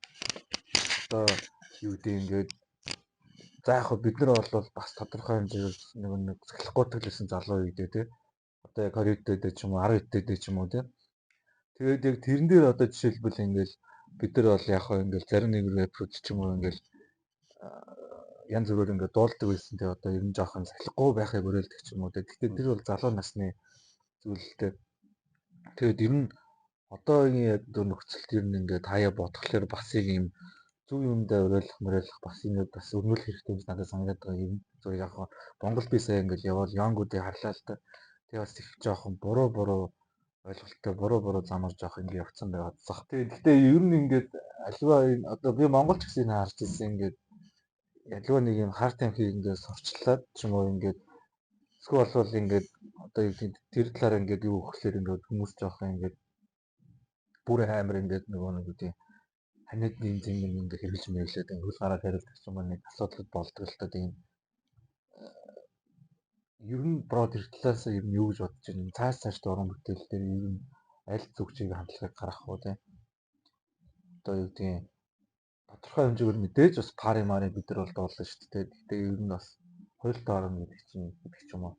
Одоо юу гэдэг ингээд за яг хөө бид нар бол бас тодорхой хэмжээгээр нэг нэг цахилгүйтгэл гэсэн залуу юу гэдэг те. Одоо яг 20 дээд ч юм уу 10 дээд ч юм уу те. Тэгээд яг тэрэн дээр одоо жишээлбэл ингээд бид нар бол яг хөө ингээд зарим нэг рэпрүүд ч юм уу ингээд янз бүрээр ингээд дуулдаг байсан те одоо ер нь жоохон сахилахгүй байхыг уриалдаг ч юм уу те. Гэхдээ тэр бол залуу насны зүйл л те. Тэгээд ер нь одоогийн яг нөхцөлд ер нь ингээд хаяа бодглохлоор бас яг юм зөв юмдаа уриалах муриалах бас энэ бас өрнүүлэх хэрэгтэй гэж надад санагдаад байгаа юм. Зөв яг Монгол би сая ингээд явбал янгуудыг харлаа л та. Тэгээ бас их жоохон буруу буруу ойлголттой буруу буруу замаар жоох ингээд явцсан байгаад зах. Тэгээ гэхдээ ер нь ингээд альва энэ одоо би Монгол ч гэсэн энэ харж ирсэн ингээд альва нэг юм хар тамхи ингээд сурчлаад ч юм уу ингээд эсвэл болвол ингээд одоо юу гэдэг тэр талаар ингээд юу өгөхлөөр ингээд хүмүүс жоох ингээд бүр амар ингээд нөгөө нэг үү ханиадны зэм юм ингээд хэрэгж мэрлээд ингээд хөл гараа хариулдаг ч юм уу нэг асуудал болдог л та тийм ер нь бро тэр талаас ер нь юу гэж бодож байна? Цааш цааш уран бүтээл дээр ер нь аль зүг чигээр хандлагыг гаргах уу те? Одоо юу гэдгийг тодорхой хэмжээгээр мэдээж бас пари мари бид нар бол дуулна шүү дээ. Гэхдээ ер нь бас хуйлтаа орно гэдэг чинь гэдэг ч юм уу.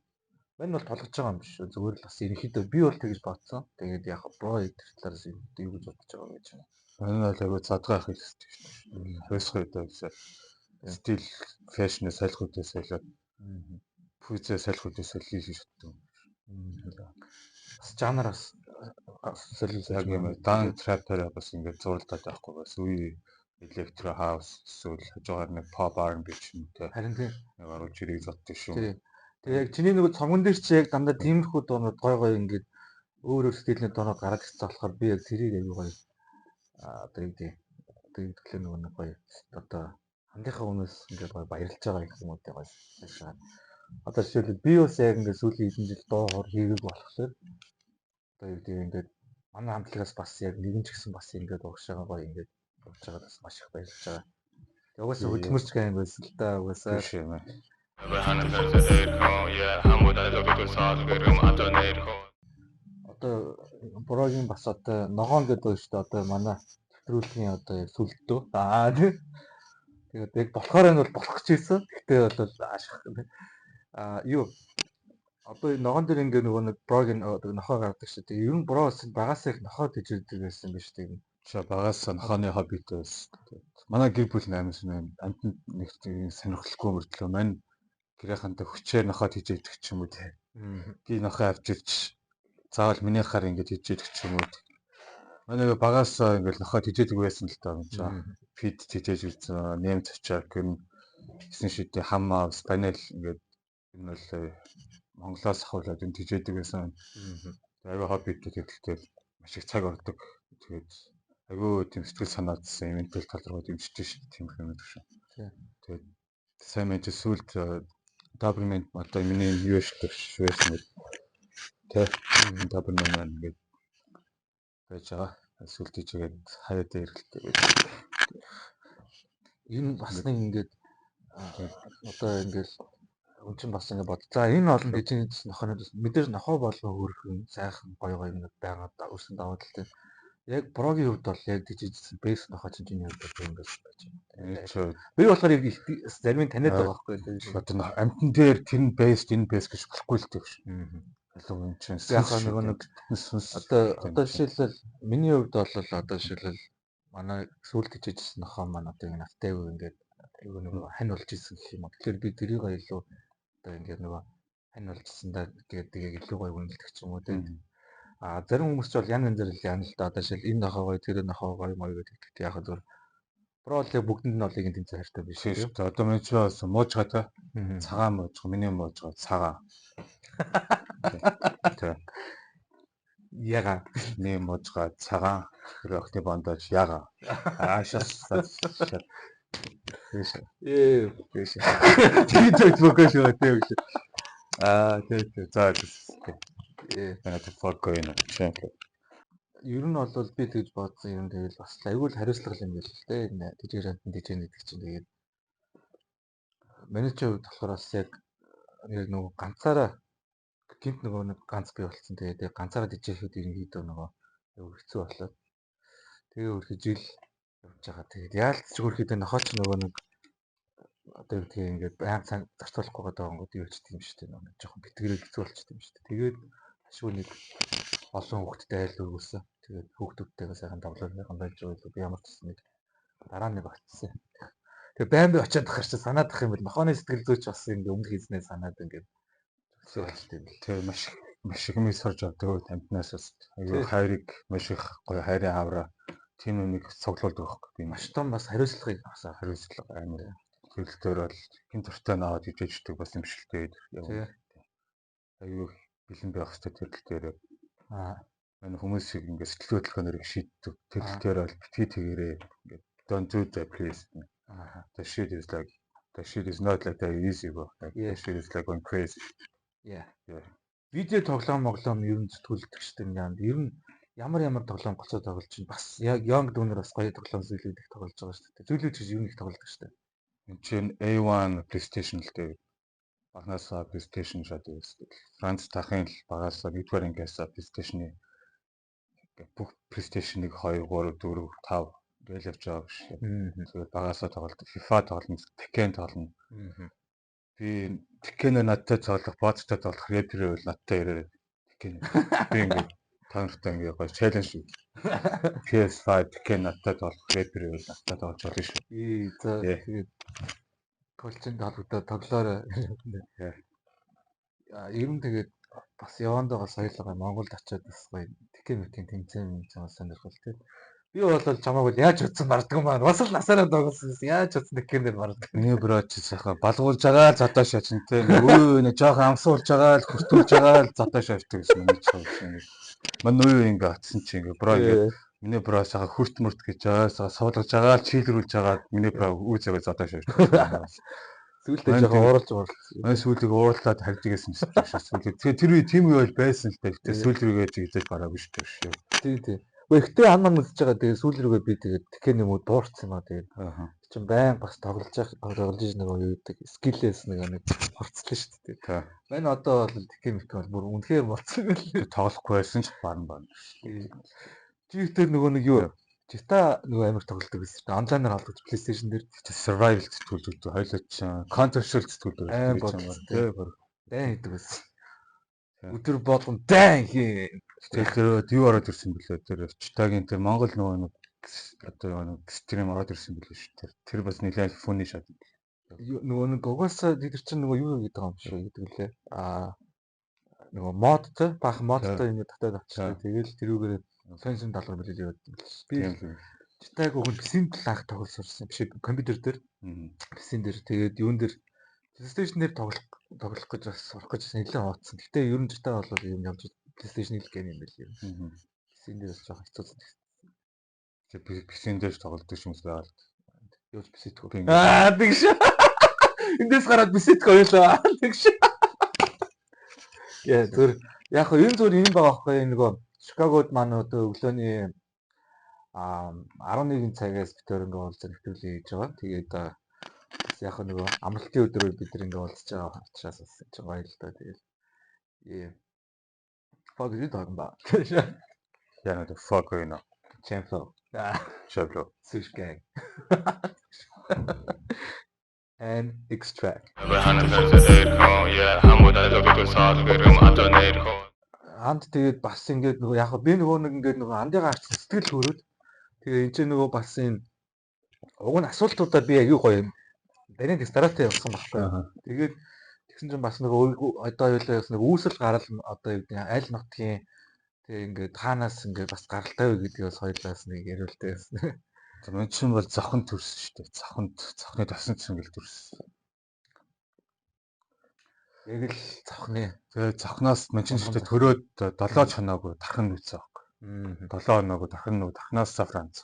Мань бол толгож байгаа юм биш үү? Зүгээр л бас ерөнхийдөө би бол тэгж бодсон. Тэгээд яг бро тэр талаас юу гэж бодож байгаа гэж байна. Энэ бол айгүй задгаа их хэрэгтэй шүү дээ. Хувьсах үедээ гэсэн стил фэшнээ солих үедээ солиод пүүзээ солих үедээ солиё гэж боддог. Бас жанраас солио Яг юм дан трап-аар бас ингээд зурлаад байхгүй бас үе электро хаус эсвэл хажуугаар нэг pop R&B ч юм те. Харин тийм нэг оруулж ирэх зоддог шүү. Тэгээ яг чиний нөгөө цомгон дээр чи яг дандаа тиймэрхүү дуунууд гой гой ингээд өөр өөр стилийн дуунууд гараад ирсэн болохоор би яг тэрийг аягүй гоё одоо юу гэдэг одоо юу гэхлээр нөгөө нэг гоё одоо хандынхаа өмнөөс ингээд гоё баярлж байгаа гэх юм уу те гоё цаашаа. Одоо жишээлбэл би бас яг ингээд сүүлийн хэдэн жил дуу хор хийгээг болохоор одоо юу гэдэг ингээд манай хамтлагаас бас яг нэгэн ч гэсэн бас ингээд урагшаага гоё ингээд явж байгаад бас маш их баярлж байгаа. Тэгээ угаасаа хөдөлмөрч гэн байсан л да угаасаа. Биш юм аа. Одоо брогийн бас одоо ногоон гэдэг байна шүү дээ. Одоо манай нэвтрүүлгийн одоо яг сүлдөө. Аа тий. Тэгээд яг болохоор энэ бол болох гэж байсан. Гэхдээ бол ашиг. Аа юу одоо энэ ногоон дээр ингээ нөгөө нэг брогийн нохоо гаргадаг шүү дээ. Ер нь бро бас багасаа их нохоо тэжээдэг байсан юм биш үү? За багасаа нохооны хоббитэй байсан. Манай гэр бүл амар сонин амтнд нэг тийм сонирхолгүй мөртлөө мань гэрээхэндээ хүчээр нохоо тэжээдэг ч юм уу те. Би нохоо авч ирч заавал миний хаар ингэж тэжээдэг ч юм уу. Манай багасаа ингээл нохоо тэжээдэг байсан л даа юм чаа. Пит тэжээж ирсэн, немц очиад гэн 9 шидэ хам аавс панел ингээд энэ бол Монголоос ахуулаад энэ тэжээдэг байсан. Аюу хоббитэй тэгэлтэй маш их цаг ордог. Тэгээд аюу тийм сэтгэл санаадсан ментал тал руу дэмжиж шин тийм юм гэдэг шин. Тэгээд сайн мэн чи сүлд Doberman одоо миний юу шүү байсан бэ? Тэ Doberman маань ингээд байж байгаа. Сүлд хийгээд хаяа дээр эргэлтэй байж. Энэ бас нэг ингээд одоо ингээд хүн чинь бас ингээд бод. За энэ олон тэжээний нохойнууд мэдээж нохой болгон хөөрхөн сайхан гоё гоё юм байгаа өрсөн давуу талтай. Яг брогийн хувьд бол яг тэжээжсэн бэс нохой чинь чиний хувьд бол ингээд байж байна. Би болохоор яг зарим нь таниад байгаа байхгүй. Одоо амтан дээр тэр нь бэс энэ бэс гэж болохгүй л дээ. Илүү юм чинь яг нөгөө нэг одоо жишээлбэл миний хувьд бол одоо жишээлбэл манай сүүлд тэжээжсэн нохой маань одоо ингэ надтай айгүй ингээд айгүй нөгөө хань болж исэн гэх юм уу. Тэгэхээр би тэрийг илүү одоо ингээд нөгөө хань болж исэн да гэдэг илүү гоё үнэлдэг ч юм уу тийм. А зарим хүмүүс ч бол ян янзаар л яана л да. Одоо жишээл энэ нохой гоё тэр нохой гоё моё гэдэг. Яг зөв Bro л бүгдэнд нь бол яг тэнцэн хайртай биш Тийм тийм. шүү дээ. Одоо миний чи бас муужгаа те. Цагаан муужгаа, миний муужгаа цагаан. Тэ. Яга. Миний муужгаа цагаан. Тэр охины бондож яга. Аашаас. Тийш. Ээ. Тийш. Тийм тийм шүү тийм шүү. Аа тийм тийм. За тийм. Ээ. Манай fuck going on. Ер нь бол би тэгж бодсон юм, тэгэл бас айгүй л хариуцлага юм байл л дээ. Энэ тэжгээр амтан тэжээн гэдэг чинь тэгээд миний хувьд болохоор бас яг нөгөө ганцаараа гинт нөгөө нэг ганц бий болсон. Тэгээд яг ганцаараа тэжээхэд ерөнхийдөө нөгөө айгүй хэцүү болоод тэгээ өөрхий жил явж байгаа. Тэгээд яалтч өөрхийдөө нохооч нөгөө нэг одоо юу гэдгийг ингээд баян цаг зарцуулахгүй гэдэг онгод юу болчт юм шүү дээ. Нөгөө жоохон бэтгэрэл хэцүү болчт юм шүү дээ. Тэгээд ашгүй нэг олон хүүхэдтэй айл өргөсөн. Тэгээд хүүхдүүдтэйгээ сайхан давлаар сайхан байж байгаа илүү би ямар ч гэсэн нэг дараа нэг очсон. Тэгээ байн би очиад тахаар чи санаад тах юм бол нохооны сэтгэл зүйч бас ингээ өмнөх хийснээ санаад ингээ төсөө болчт юм бэл. Тэгээ маш маш их юм сурж авдаг амтнаас бас айгүй хайрыг маш их гоё хайрын авраа тийм юмыг цуглуулдаг байхгүй би маш том бас хариуцлагыг бас хариуцлага амар. Тэгэл дээр бол хин зуртай наваад ижээждэг бас юм шилтэй. Айгүй бэлэн байх хэрэгтэй тэр тал дээр. Манай хүмүүсийг ингээ сэтгэл хөдлөхөөр их шийддэг. Тэр тал дээр бол битгий тэгэрээ ингээ don't do that please. The shit is like the shit is not like that easy bro. Like the shit is like going crazy. Yeah. Видео тоглоом моглоом ер нь зүтгүүлдэг шүү дээ. Ер нь ямар ямар тоглоом голцоо тоглож чинь бас яг Young Dooner бас гоё тоглоом зүйлүүд их тоглож байгаа шүү дээ. Зүйлүүд гэж ер нь их тоглодог шүү дээ. Энд чинь A1 PlayStation л дээ. Багнаасаа PlayStation шат байсан. Франц тахын л багаасаа нэгдүгээр ангиасаа PlayStation-ы бүх PlayStation 1 2 3 4 5 гээл явж байгаа биш. Тэгээд багаасаа тоглолт FIFA тоглоно, Tekken тоглоно. Би Tekken-ээр надтай тоглох, Bot-той тоглох, Rapper бол надтай ирээрээ Tekken. Би ингээд та нартай ингээд гоё challenge PS5 Tekken надтай тоглох, Rapper бол надтай тоглож болно шүү. Ээ за тэгээд колчинд холбогдоод тоглоорой. Ер нь тэгээд бас явандаа соёлоо Монголд очиод бас гоё Tekken мэкийн тэмцээн юм сонирхол тий. Би бол чамааг бол яаж утсан барддаг юм аа. Бас л насаараа тоглосон. Яаж утсан Tekken дээр барддаг. Миний бро чи сайхан балгуулж байгаа л зодоо шаачин тий. Өө нэ жоохон амсуулж байгаа л хүртүүлж байгаа л зодоо шаачдаг гэсэн миний чам. Мань үе ингээ атсан чи ингээ бро ингээ миний бро сайхан хүрт мөрт гэж байгаа суулгаж байгаа л чийлрүүлж байгаа миний бро үе цагаа зодоо шаачдаг. Сүүлдээ жоохон ууралж ууралсан. Мань сүүлийг уурлаад харж игээсэн юм шиг сүүлийг. Тэгээ тэр үе тийм үе бол байсан л та. Гэтэ сүүл рүүгээ чиглэж бараагүй шүү дээ. Тий, тий. Гэхдээ ан ман үзэж байгаа тэгээ сүүл рүүгээ би тэгээд Tekken юм уу дуурцсан юм аа тэгээд. Чин байн бас тоглож явах тоглож иж нөгөө юу гэдэг скиллээс нэг хурцлаа шүү дээ. Мань одоо бол Tekken мэх бол бүр үнэхээр болцсон байл. Тоглохгүй байсан ч барна байна. Чи тэр нөгөө нэг юу GTA нөгөө амар тоглодог гэсэн чинь онлайнаар холбогдож PlayStation дээр survival сэтгүүлдэг хоёлоо чи Counter Strike сэтгүүлдэг тийм бүр дайн хийдэг байсан. Өдөр болгон дайн хий. Тэр юу ороод ирсэн бэлээ тэр GTA-гийн тэр Монгол нөгөө нэг одоо нэг стрим ороод ирсэн бэлээ шүү. Тэр бас нэлээд фуни шат. Нөгөө нэг угаасаа тэр чинь нөгөө юу гэдэг юм шиг гэдэг лээ. Аа нөгөө модтой баахан модтой юм татаад авчихсан. Тэгэл тэрүүгээр сонь сонь даалгавар мэлэл яваад юм л. Би GTA-г уг нь PC-н л анх тоглож сурсан. Биш компьютер дээр. PC-н дээр тэгээд юун дээр PlayStation дээр тоглох гэж бас сурах гэж нэлээд хооцсон. Гэтэ ер нь GTA бол юм явж PlayStation-ийг л гэн юм байл юм. PC-н дээр бас жоохон хэцүү санагдсан. Тэгээ PC-н дээр тоглодог хүмүүс байгаа л. Яаж PC-т хөө. Аа тэгш. Эндээс гараад PC-т хоёлаа. Тэгш. Яа зүр яг хөө энэ зүр юм байгаа байхгүй нөгөө Чикагод маань одоо өглөөний 11 цагаас бид өөр ингээ уулзах нэвтрүүлэг хийж байгаа. Тэгээд бас яг нөгөө амралтын өдрөөр бид нар ингээ уулзж байгаа учраас бас чинь гоё л доо. Тэгэл fuck you talking about. Yeah, the fuck you know. Chamflo. Chamflo. Sush gang. And extract. Анд тэгээд бас ингээд нөгөө яг би нөгөө нэг ингээд нөгөө андыгаа харсан сэтгэл хөрөөд тэгээ энэ чинь нөгөө бас энэ уг нь асуултуудаа би аягүй гоё юм. Дарийн докторатаа явуулсан байхгүй. Тэгээд тэгсэн чинь бас нөгөө одоо хоёлаа бас нэг үүсэл гарал одоо юу гэдэг аль нутгийн тэгээ ингээд хаанаас ингээд бас гаралтай вэ гэдгийг бас хоёлаас нэг яриултай байсан. За мен чинь бол завхан төрсөн шүү дээ. Завханд завхны дасан цэнгэл төрсөн. Яг л завхны. Тэгээ завхнаас мен чинь шүү дээ төрөөд 7 чоноогүй тархан нүцээ байхгүй. 7 хоноогүй тархан нүү тархнаас Франц.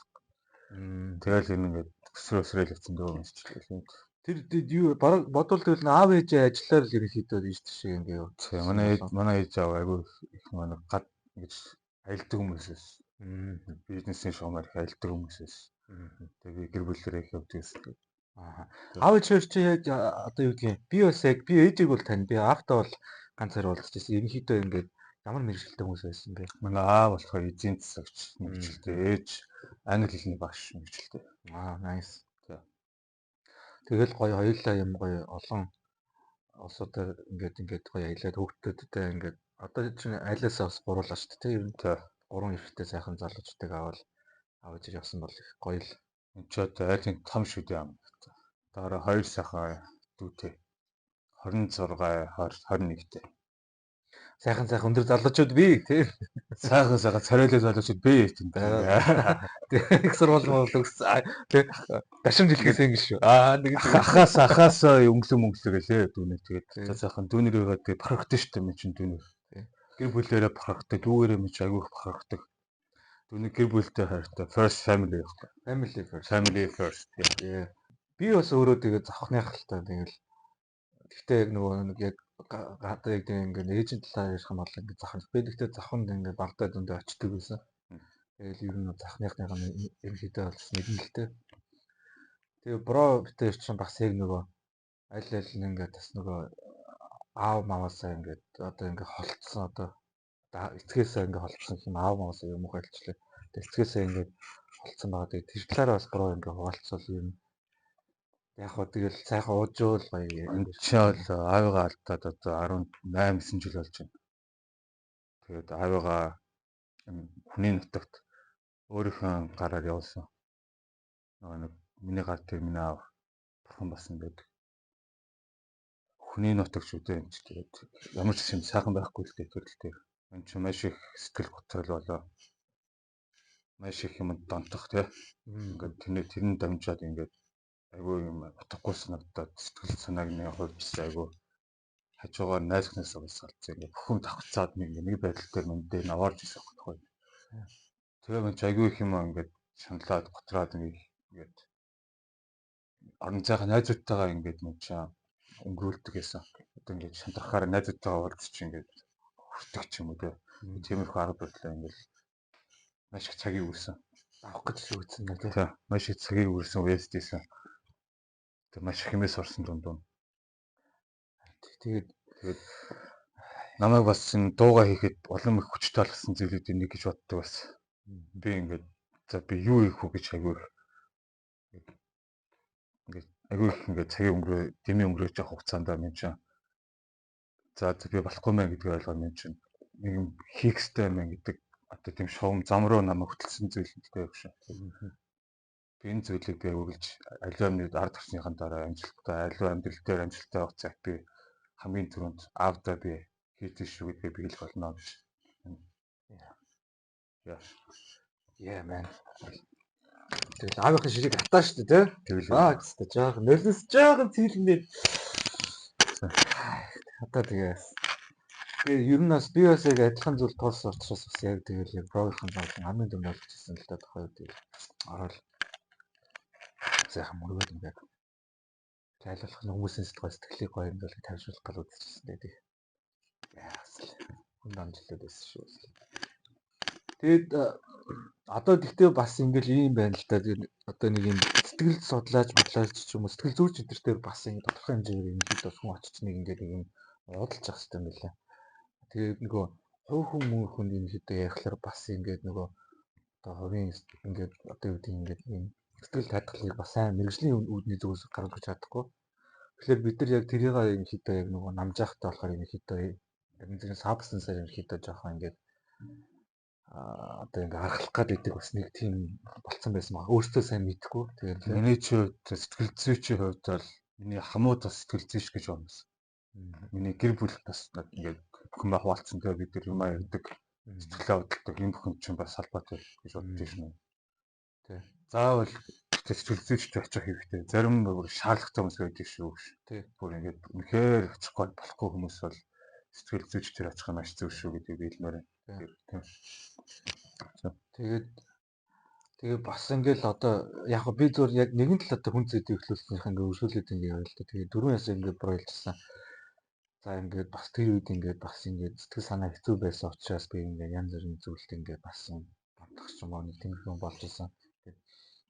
Тэгэл энэ ингээд өсрөө өсрөөл явцсан дөө юм чинь. Тэр юу бараг бодвол тэгэл аав ээжээ ажиллаар л ерөнхийдөө ийш тийш ингээ юу. Тийм манай ээж аав айгүй их манай гад ингэж аялдаг хүмүүс байсан. Бизнесийн шугамар их аялдаг хүмүүс байсан. Тэгээ би гэр бүлээрээ их явдаг гэсэн. Аа. Аав ээж хоёр чи яг одоо юу гэдгийг би бас яг би ээжийг бол тань би аавтаа бол ганцаар уулзчихсан. Ерөнхийдөө ингээд ямар мэргэжилтэй хүмүүс байсан бэ? Манай аав болохоор эзэн засагч мэргэжилтэй, ээж англи хэлний багш мэргэжилтэй. Аа, nice. Тэгэл гоё хоёулаа юм гоё олон улсуудаар ингээд гоё аялаад хүүхдүүдтэй ингээд одоо чинь айлаасаа бас гуруулаа шүү дээ, ер нь. Гурван эрэгтэй сайхан залуучуудыг аваад авч явсан бол их гоё л. Энд ч одоо айлын том шүү дээ юм. Дараа хоёр сайхан дүүтэй. 26 20 21-тэй. Сайхан сайхан өндөр залуучууд бий тий. Сайхан сайхан царайлаг залуучууд бий тийм. Их сургууль мол өгсөн. Тий. Дашимж хэлхээс ингэ шүү. Аа нэг ахаас ахаас өнгөлөн мөнгөлөө гэлээ дүүнэр тэгээд за сайхан дүүнэрийгээ тэгээд бахархдаг шүү дээ мен чинь дүүнэр. Гэр бүлээрээ бахархдаг, дүүгээрээ мен чинь айгүй их бахархдаг. Дүүнэр гэр бүлтэй хайртай. First family байхгүй. Family first. Family first. Би бас өөрөө тэгээд завхных л та тэгэл. Гэхдээ яг нөгөө нэг яг гадаа яг тийм ингээд ээжийн талаар ярих юм бол ингээд завхан. Би тэгтээ завханд ингээд бардаа дүндээ очдөг байсан. Тэгэл ер нь завхныхныхаа ерөнхийдөө бол нэгэн л дээ. Тэгээ бро битэр чинь бас яг нөгөө аль аль нь ингээд бас нөгөө аав мааваасаа ингээд одоо ингээд холцсон одоо эцгээсээ ингээд холцсон юм аав мааваасаа юм уу айлчлаа. Тэгээ эцгээсээ ингээд холцсон байгаа. Тэгээ тэр талаараа бас бро ингээд хуваалцвал юм. Яг хоо тэгэл сайхан уужуул гоё. Энд чинь бол аавыгаа алдаад одоо 18 9 жил болж байна. Тэгээд аавыгаа хүний нутагт өөрийнхөө гараар явуулсан. Нэг миний гар дээр миний аав бурхан басан байдаг. Хүний нутагч шүү дээ юм чи тэгээд ямар ч юм сайхан байхгүй л дээ төрөл дээр. Энд чинь маш их сэтгэл готрол болоо. Маш их юм донтох тий. Ингээд тэрний дамжаад ингээд айгүй юм утгагүй санагдаад сэтгэл санааг нэг хувьд айгүй хажуугаар найзхнаас уулзалцсан ингээд бүхэн давхцаад нэг байдал дээр мөн дээр наваарч ирсэн байхгүй. Тэгээ мөн ч айгүй их юм ингээд шаналаад готроод ингээд орон зайхаа найзуудтайгаа ингээд мөн ч өнгөрүүлдэг гэсэн. Одоо ингээд шантрахаар найзуудтайгаа уулзч ингээд хүртэх ч юм уу те. Тиймэрхүү арга барилаа ингээд маш их цагийг үрсэн. Авах гэж үтсэн нэ те. Маш их цагийг үрсэн үестийсэн. Тэг маш их хэмээс орсон дунд. Тэгээд намайг бас энэ дууга хийхэд улам их хүчтэй болгосон зүйлүүдийн нэг гэж боддог бас. Би ингээд за би юу хийх вэ гэж айгүй их ингээд айгүй их ингээд цагийн өнгөрөө дэмий өнгөрөөж явах хугацаанд минь чинь за би болохгүй мэн гэдгийг ойлгоод минь чинь нэг юм хийх ёстой юм гэдэг одоо тийм шугам зам руу намайг хөтөлсөн зүйл л дээ гэж. Би энэ зүйлийг би үргэлж аливаа миний ард төрснийхэн дараа амжилттай аливаа амьдрал дээр амжилттай явах цаг би хамгийн түрүүнд аавдаа би хийдэг шүү гэдгээ би хэлэх болно гэж. Yeah. Yeah man. Тэгэл аавынхын ширийг хатаа шүү дээ, тэ? Тэгэл Аа гэсэн жаахан нөлөөс жаахан цэглэнээр. Одоо тэгээс. Тэгээ ер нь бас би бас яг адилхан зүйл тулсан учраас бас яг тэгэл яг бровийнхын зовлон хамгийн дүнд олчихсан л да тухайн үед тэгэл ороод сайхан мөргөөд ингээд айлуулах нь хүмүүсийн сэтгэл сэтгэлийг гоё юм бол тавьшуулах гал үзчихсэн дээ. Яас л хүн дамжлаад байсан шүү. Тэгээд одоо тэгтээ бас ингээл ийм байна л да. Одоо нэг юм сэтгэл судлаач, бодлооч ч юм уу сэтгэл зүйч энэ төр дээр бас ингэ тодорхой хэмжээгээр ерөнхийдөө бас хүн очиж нэг ингээд нэг юм уудалж явах хэрэгтэй юм байна. Тэгээд нөгөө хувь хүн мөн хүн ерөнхийдөө ярихлаар бас ингээд нөгөө одоо хувийн ингээд одоо юу гэдэг ингээд юм сэтгэл хадгалыг бас сайн мэрэгжлийн үүдний зүгээс гаргаж чадахгүй. Тэгэхээр бид нар яг тэрийг ерөнхийдөө яг нөгөө намжаахтай болохоор ерөнхийдөө янз бүрийн сабстансаар ерөнхийдөө жоохон ингээд одоо ингээ аргалах гад идэг бас нэг тийм болцсон байсан баг. Өөртөө сайн мэдэхгүй. Тэгээд миний ч хувьд сэтгэл зүйчийн хувьд бол миний хамууд бас сэтгэл зүйч гэж байна. Миний гэр бүл бас ингээд бүхэн ба хуваалцсан тэгээ бид нар юм ярьдаг, сэтгэлээ хөдөлдөг юм бүхэн чинь бас холбоотой гэж боддог шнэ. Тий. Заавал сэтгэл зүйчтэй очих хэрэгтэй. Зарим бүр шаардлагатай хүмүүс байдаг шүү. Тий. Бүр ингээд үнэхээр очихгүй болохгүй хүмүүс бол сэтгэл зүйчдэр очих нь маш зөв шүү гэдгийг би хэлмээр байна. Тийм. Тэгээд бас ингээл одоо яг би зөв яг нэгэн тал одоо хүн зүйд эхлүүлснийх ингээ өршөөлөд ингээ яваа л да. Тэгээд дөрвөн ясаа ингээ бройлжсан. За ингээд бас тэр үед ингээд бас ингээд сэтгэл санаа хэцүү байсан учраас би ингээд янз бүрийн зүйлд ингээд бас юм бодох ч юм уу нэг тиймэрхүү юм болж исэн.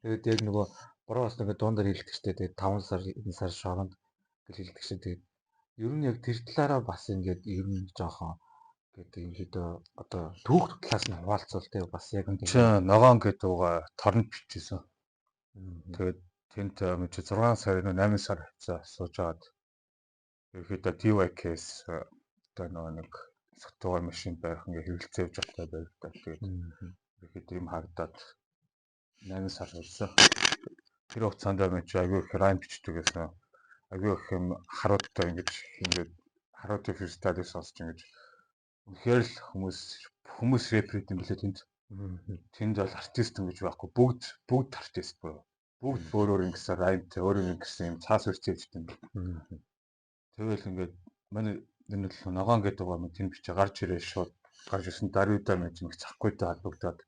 Тэгээд яг нөгөө буруу бас ингээд дундаар хэлдэг штэ. Тэгээд 5 сар энэ сар шоронд гэж хэлдэг штэ. Тэгээд ер нь яг тэр талаараа бас ингээд ер нь жоохон гэдэг юм хэд одоо түүх талаас нь хуваалцвал те бас яг Энд чинь ногоон гэдэг угаа торнд бичижсэн. Тэгээд тэнд мэд чи 6 сар 8 сар хавцаа сууж агаад ерөөхдөө DYKS одоо нөгөө нэг сотугаар машин барих ингээ хэрэгэлцээ явж байхдаа баригдаад тэгээд ерөөхдөө юм харагдаад 8 сар болсон. Тэр хугацаанд мэд чи айгүй их райм бичдэг гэсэн. Айгүй их юм харуудтай ингэж ингээд харуудын фристайлыг сонсч ингэж үнэхээр л хүмүүс рэпер гэдэг юм билээ тэнд. Тэнд бол артист ингэж байхгүй. Бүгд артист буюу. Бүгд өөрөөр ингэсэн раймтай, өөрөөр ингэсэн юм цаас үрцээ явж юм. Тэгэл ингээд манай энэ л ногоон гэдэг байгаа юм тэнд бичээ гарч ирээ шууд гарч ирсэн даруйдаа мэж нэг цахгүйтэй холбогдоод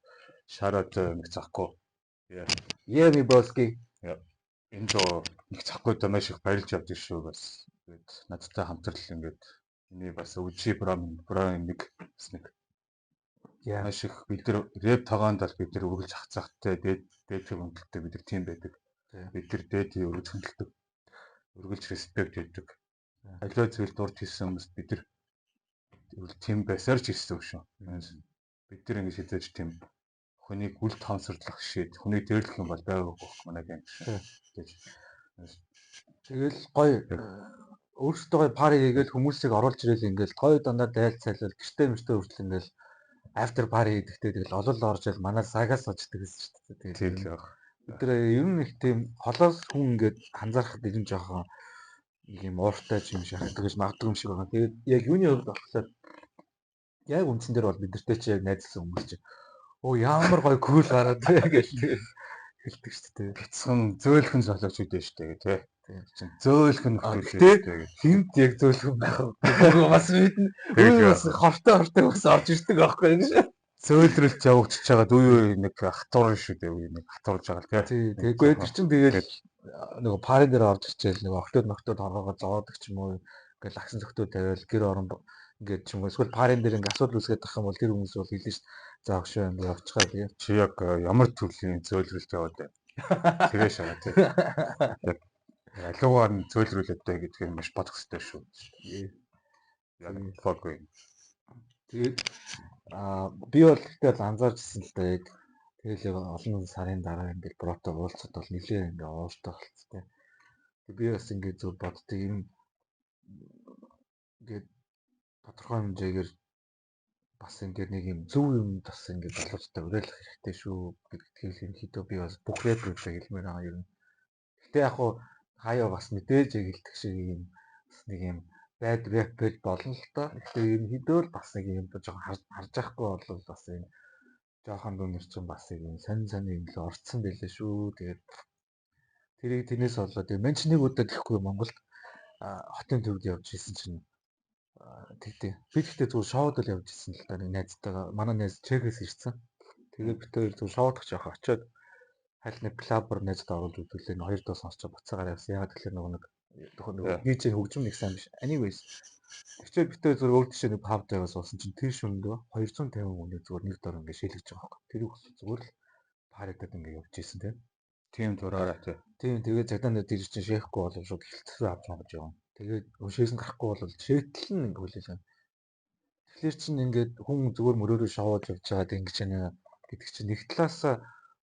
шараад нэг цахгүй. Yeah ми боски. Энэ доо нэг цахгүйтэй маш их баярлж явдаг шүү бас. Тэгээд надтай хамтрал ингээд миний бас OG Брон нэг бас нэг маш их бид нар рэп тоогоонд бол бид нар үргэлж хацаахтай дээд хүндэлтэй бид нар тийм байдаг. Бид нар дээдийн өргөж хүндэлдэг. Өргөлж респект өгдөг. Аливаа зүйл дурд хийсэн хүмүүст бид нар тийм байсаар ч ирсэн үг шүү. Бид нар ингэж хязгаарч тийм хүнийг үл тоомсорлох шийд, хүнийг дээрлэх юм бол байгаагүй байхгүй манай гэнг шүү. Тэгэл гоё өөрсдөө гоё пари хийгээл хүмүүсийг оруулж ирэл ингээл гоё дандаа дайлцайлал гэртээ мөртөө хүртэл ингээл after party хийдэгтэй тэгэл олол орж ил манай сагаас очдөг гэсэн шүү дээ. Тэгэл яг. Бид нар ер нь их тийм холоос хүн ингээд анзаархад ер нь жоохон нэг юм ууртай юм шиг харагддаг гэж магадгүй юм шиг байгаа. Тэгээд яг юуны хувьд болохоор яг үндсэн дээр бол бид нартэй чи яг найзлсан хүмүүс чи оо ямар гоё кул гараад бэ гэж хэлдэг шүү дээ. Бяцхан зөөлхөн золиоч үүдээ шүү дээ тий. Чин зөөлхөн нөхөр шүү дээ. Хинт яг зөөлхөн байх вэ? Бас мэднэ. Бас хортой бас орж ирдэг байхгүй юм шиг. Зөөлрөлт явагдчихж байгаад үе үе нэг хатуурна шүү дээ. Үе нэг хатуурж байгаа л тий. Тэгэхгүй тэр чин тэгэл нөгөө парын дээр орж ирчихэл нөгөө октод ноктод хоргоогоо зовоодаг ч юм уу ингээл агсан зөгтөө тавиал гэр орон ингээд ч юм уу эсвэл парын дээр ингээд асуудал үүсгээд тах юм бол тэр хүмүүс бол хэлнэ шүү. За огшоо ингээд явчихаа тий. Чи яг ямар төрлийн зөөлрөлт яваад байна? Тэрээ шагаа тий. Яг алуугаар нь зөөлрүүлээд бай гэдгийг маш бодох хэрэгтэй шүү. Яг fuck you. Тэгээд би бол гэхдээ бол анзаарч ирсэн л да яг тэгэл олон сарын дараа ингээд брото уулзахад бол нэлээ ингээд ууртай болцтой. Тэг би бас ингээд зөв боддог юм ингээд тодорхой хэмжээгээр бас ингээд нэг юм зөв юм бас ингээд залуучтай уриалах хэрэгтэй шүү гэдгийг ерөнхийдөө би бас бүх рэперүүдээ хэлмээр байгаа юм. Гэтэ яг хуу хаяа бас мэдээж яг хэлдэг шиг юм бас нэг юм bad rap байж болно л доо. Гэтэ ерөнхийдөө л бас нэг юм жоохон харж байхгүй бол бас юм жоохон дүнэр чинь бас юм сонин сонин юм л орцсон байлээ шүү. Тэгээд тэрийг тэрнээс болоод тэгээд мен чи нэг удаа тэхгүй Монголд хотын төвд явж исэн чинь тэгтээ. Би тэгтээ зүгээр шоуд л явж исэн л да нэг найзтайгаа. Манай найз Чехээс ирсэн. Тэгээд бид хоёр зүгээр шоудах жоох очиод хайл нэг клабор найзд оруулж үзүүлээ. Нэг хоёр дуу сонсчоо буцаагаар явсан. Яагаад тэгэхээр нөгөө нэг DJ хөгжим нэг сайн биш. Anyways. Тэгчээ бид хоёр зүгээр өөр тийшээ нэг паб дээр суусан чинь тэр шөнөдөө 250 хүний зүгээр нэг дор ингээд шилжиж байгаа байхгүй. Тэрийг бас зүгээр л паридад ингээд явж исэн тийм. Тийм дураараа тий. Тийм тэгээд цагдаа нар тэр чинь шээхгүй бол шууд хилцээ авч байгаа гэж явна. Тэгээд шээсэн гарахгүй бол шээтэл нь ингээд хүлээж авна. Тэгэхээр чинь ингээд хүн зүгээр мөрөөрөө шоуж явж байгаад ингэж яана гэдэг чинь нэг талаасаа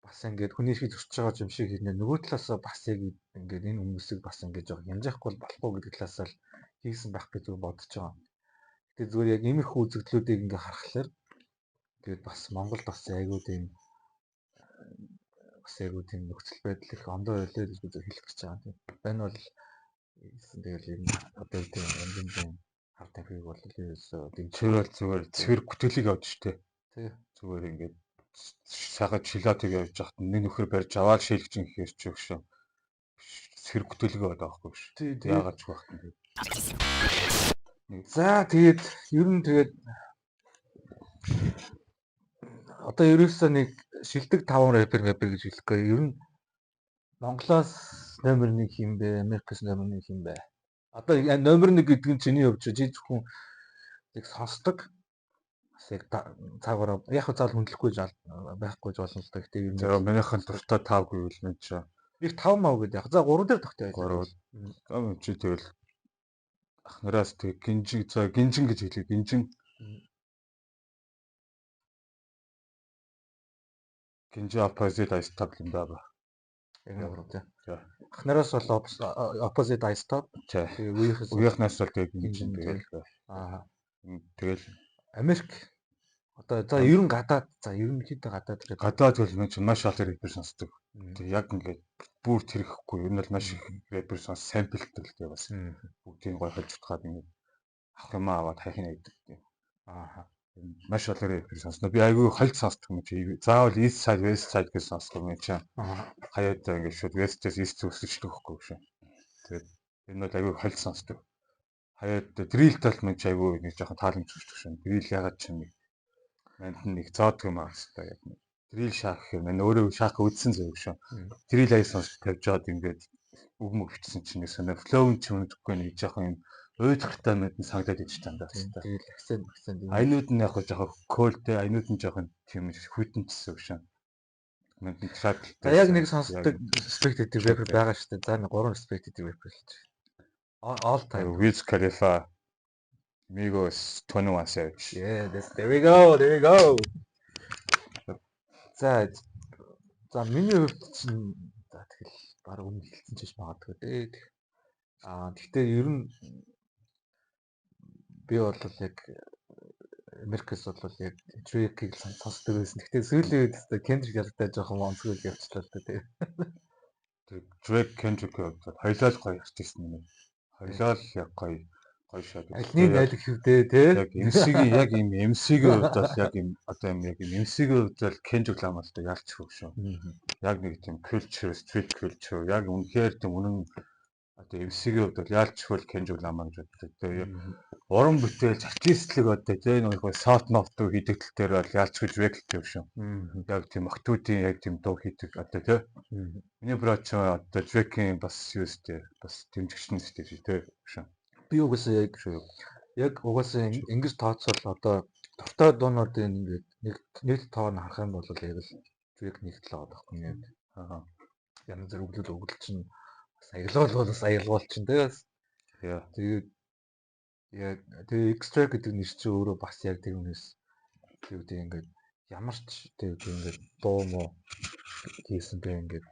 бас ингээд хүний шиг зөрчиж байгаа юм шиг хэрнээ нөгөө талаасаа бас яг ингээд энэ хүмүүсийг бас ингээд жоох хямжаахгүй бол болохгүй гэдэг талаасаа л хийсэн байх гэж зүгээр бодож байгаа. Гэтэ зүгээр яг иймэрхүү үзэгдлүүдийг ингээд харахаар тэгээд бас Монголд бас айгүй тийм бас айгүй тийм нөхцөл байдал их ондоо байлээ гэж би зөв хэлэх гэж байгаа тийм. Энэ бол тэгэл ер нь одоо тийм янз янзын хар тамхиг бол ерөөсөө дэмжих. Тэр бол зүгээр цэвэр бүтээлийг авч штэ. Тий. Зүгээр ингээд Сайхан чилатыг явж байхад нэг нөхөр барьж аваад шилжиж гэхээр чи өгшөө. Сэрэг хөтөлгөө байгаа байхгүй шүү. Яагаад ч байх юм. За тэгээд ер нь тэгээд одоо ерөөсөө нэг шилдэг 5 рэпер мэпер гэж хэлэхгүй. Ер нь Монголоос номер 1 хин бэ? Америкээс номер 1 хин бэ? Одоо номер 1 гэдэг нь чиний хувьд чи зөвхөн яг сонсдог бас яг цаагаараа яг заал хүндлэхгүй байхгүй ч болно л да. Гэтэ ер нь За минийхэн дуртай 5 гэвэл минь чи нэг 5 мав гэдэг яг. За 3 дээр тогтъё. 3. За минь чи тэгэл ах нараас тэг гинжин за гинжин гэж хэлье. Гинжин. Гинжин opposite ice top юм даа. Яг гурав тий. Ах нараас бол opposite ice top. Тэгээ үеийнхнээс бол тэгээ гинжин тэгэл. Аа. Тэгэл Америк одоо за ер нь гадаад за ер нь хэд гадаад гадаад бол мен чинь маш олон рэпер сонсдог. Тэг яг ингээд бүр тэрхэхгүй ер нь бол маш их рэпер сонс самплдаг л тэгээ бас бүгдийг гой хольж утгаад ингээд авах юм аваад хайхын байдаг. Аа. Маш олон рэпер сонсно. Би айгүй хольж сонсдог юм чи. Заавал East Side, West Side гэж сонсох юм чи. Хаяад ингээд шууд West-ээс East өсөжлөх хөхгүй шүү. Тэгээд энэ бол айгүй хольж сонсдог. Хаяад drill тал мэн чи айгүй нэг жоохон тааламж өгчих шин. Drill ягаад ч юм нэг манд нэг зоодог юм аа хэвээр яг нэг drill шаах гэхээр мань өөрөө шаах үдсэн зөв шүү. Drill аяа сонсч тавьж аваад ингээд үг мөг бичсэн чинь нэг сонио flow ч юм үгүй нэг жоохон юм уйдгартай мэд нь санагдаад ич дандаа хэвээр. Drill акцент акцент. Айнууд нь яг жоохон cool-тэй, айнууд нь жоохон тийм хүйтэнчсэн шүү. Манд нь track. За яг нэг сонсдог respected rapper байгаа шүү дээ. За нэг 3 respected rapper л чи. All time. Wiz Khalifa, Migos, 21 Savage. Yeah, that's there we go. There we go. За за миний хувьд чинь за тэгэл баг өмнө хэлсэн ч магадгүй дээ. Аа гэхдээ ер нь би бол яг Америкээс бол яг Drake-ийг сонсдог байсан. Гэхдээ сүүлийн үед өстой Kendrick ялгадаа жоохон онцгой явчихлаа л да тий. Тэг Drake, Kendrick хувьд хоёлоо л гоё артист нэ. Хоёлоо л яг гоё гоё шат. Альны найл гэвдээ тий. Яг MC-гийн яг юм MC-гийн хувьд бол яг юм одоо юм яг юм MC-гийн хувьд бол Kendrick Lamar л да ялчих шүү. Яг нэг тийм culture, street culture яг үнэхээр тийм үнэн одоо MC-гийн хувьд бол ялчихвал Kendrick Lamar гэж боддог. Тэгээ уран бүтээлч артистлэг одоо тийм нэг soft note хийдэг тал дээр бол ялчгүй Drake л тийм шүү. Яг тийм охтуудын яг тийм дуу хийдэг одоо тий. Миний bro ч одоо Drake-ийн бас юу өстэй бас дэмжигч нь өстэй тий шүү. Би угаасаа яг яг угаасаа ингэж тооцвол одоо дуртай дуунуудын ингээд нэг нэг тоо нь харах юм бол яг л Drake нэг л байгаа байхгүй юм. Аа. Янз бүр өглөл өглөл чинь бас аялгуул бол бас аялгуул чинь тий бас. Тэгээд яг тэгээ X-Track гэдэг нэр чинь өөрөө бас яг тэр хүнээс юу гэдэг ингээд ямар ч тэр ингээд дуу муу хийсэн бэ ингээд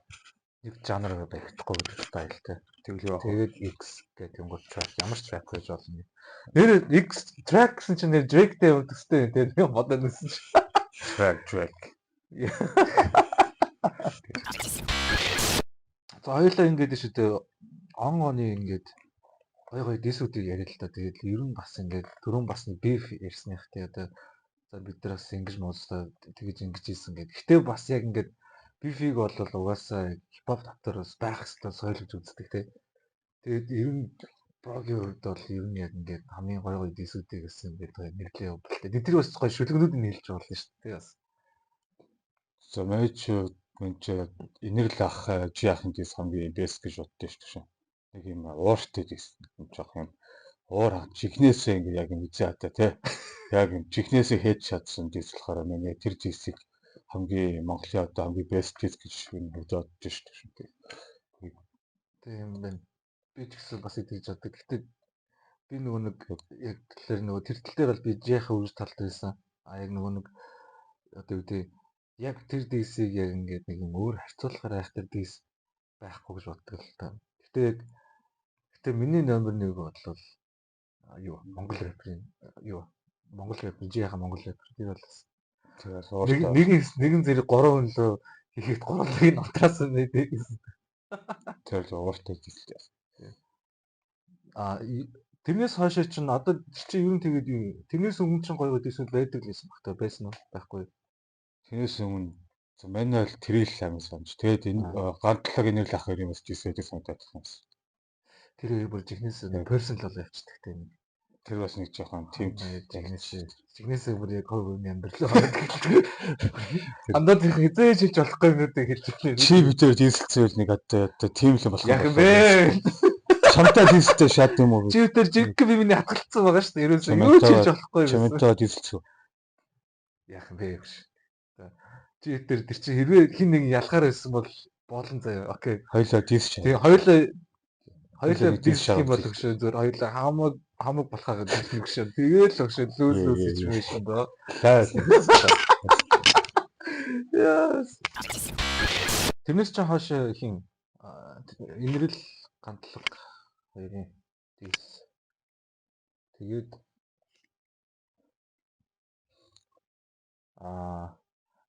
нэг жанраар баригдахгүй гэдэг стайлтай. Тэгэл юу. Тэгээд X гэдэг юм гол track ямар ч track байж болно. Нэр X track гэсэн чинь нэр Drake-тэй юм төстэй юм тийм бодоод нүсэн чинь. Track Drake. За хоёулаа ингээд шүү дээ. Он оны ингээд гой гой diss үүдийг яриа л та. Тэгээд ер нь бас ингээд түрүүн бас нэг beef ярьсных тий одоо за бид нар бас ингэж мууцлаа тэгэж ингэж хийсэн гэдэг. Гэтэ бас яг ингээд beef ийг бол угаасаа хипхоп дотор бас байх хэрэгтэй соёл гэж үздэг тий. Тэгээд ер нь bro-гийн хувьд бол ер нь яг ингээд хамгийн гой гой diss үүдийг гэсэн ингээд гоё нэрлээ явуултай. Тэд тэр бас гоё шүлгнүүд нь хэлж болно шүү дээ бас. За мэж мэн чи инэрл ах чи ахын diss хамгийн best гэж боддоо шүү дээ. Нэг юм ууртай diss юм жоох юм уур чихнээсээ ингээд яг юм үзээ хатаа тий. Яг юм чихнээсээ хэд чадсан diss болохоор миний тэр diss ийг хамгийн Монголын одоо хамгийн best diss гэж энэ бодож шүү дээ. Тийм байна. Би ч гэсэн бас итгэж боддог. Гэхдээ би нөгөө нэг яг талаар нөгөө тэр тал дээр бол би Жэхэ үрж талд байсан. А яг нөгөө нэг одоо юу гэдэг яг тэр diss ийг яг ингээд нэг юм өөр харьцуулахаар айхтар diss байхгүй гэж боддог л та. Гэтэ яг гэтэ миний номер 1 бол юу Монгол рэперийн юу Монгол рэпер Жэхэ Монгол рэпер тэр бол бас Тэгээд нэг нэгэн зэрэг 3 хүн лөө хийхэд гурлыг нь унтраасан нэ гэсэн. Тэр л ууртай diss л. А тэрнээс хойш чинь одоо чи ер нь тэгээд юу тэрнээс өмнө чинь гоё diss үүд байдаг л байсан баг та байсан уу байхгүй. Тэрнээс өмнө манай бол тэрэл амин санаж. Тэгээд энэ гантлаг инэрл ах юм бас diss байдаг санагдаад байна. Тэр хоёр бүр жихнээс personal болоо явчихдаг те. Тэр бас нэг жоохон тийм жихнээс бүр яг хувь хүний амьдрал байгаа. Андаа тэр хизээж хэлж болохгүй юмнуудыг хэлж байна. Чи бид хоёр diss элцвэл нэг одоо тийм л болох юм бэ? Чамтай diss тэй шат юм уу? Чи бид жинхэнэ би миний хатгалцсан байгаа шүү дээ. Ерөөсөө юу ч хэлж болохгүй юм. Чамтай diss элцв. Яах юм бэ гэж. Чи тэр чи хэрвээ хин нэг ялахаар байсан бол болон заяа. Окей. Хоёлоо diss ч. Тэгээ хоёлоо diss юм бол өгшөө зөв хоёлоо хамаг болохаа гэдэг нэг шин. Тэгээл өгшөө лүүс лүүс гэж юм шин доо. Яс. Тэрнээс ч хойш хин инэрл гантлаг хоёрын diss. Тэгээд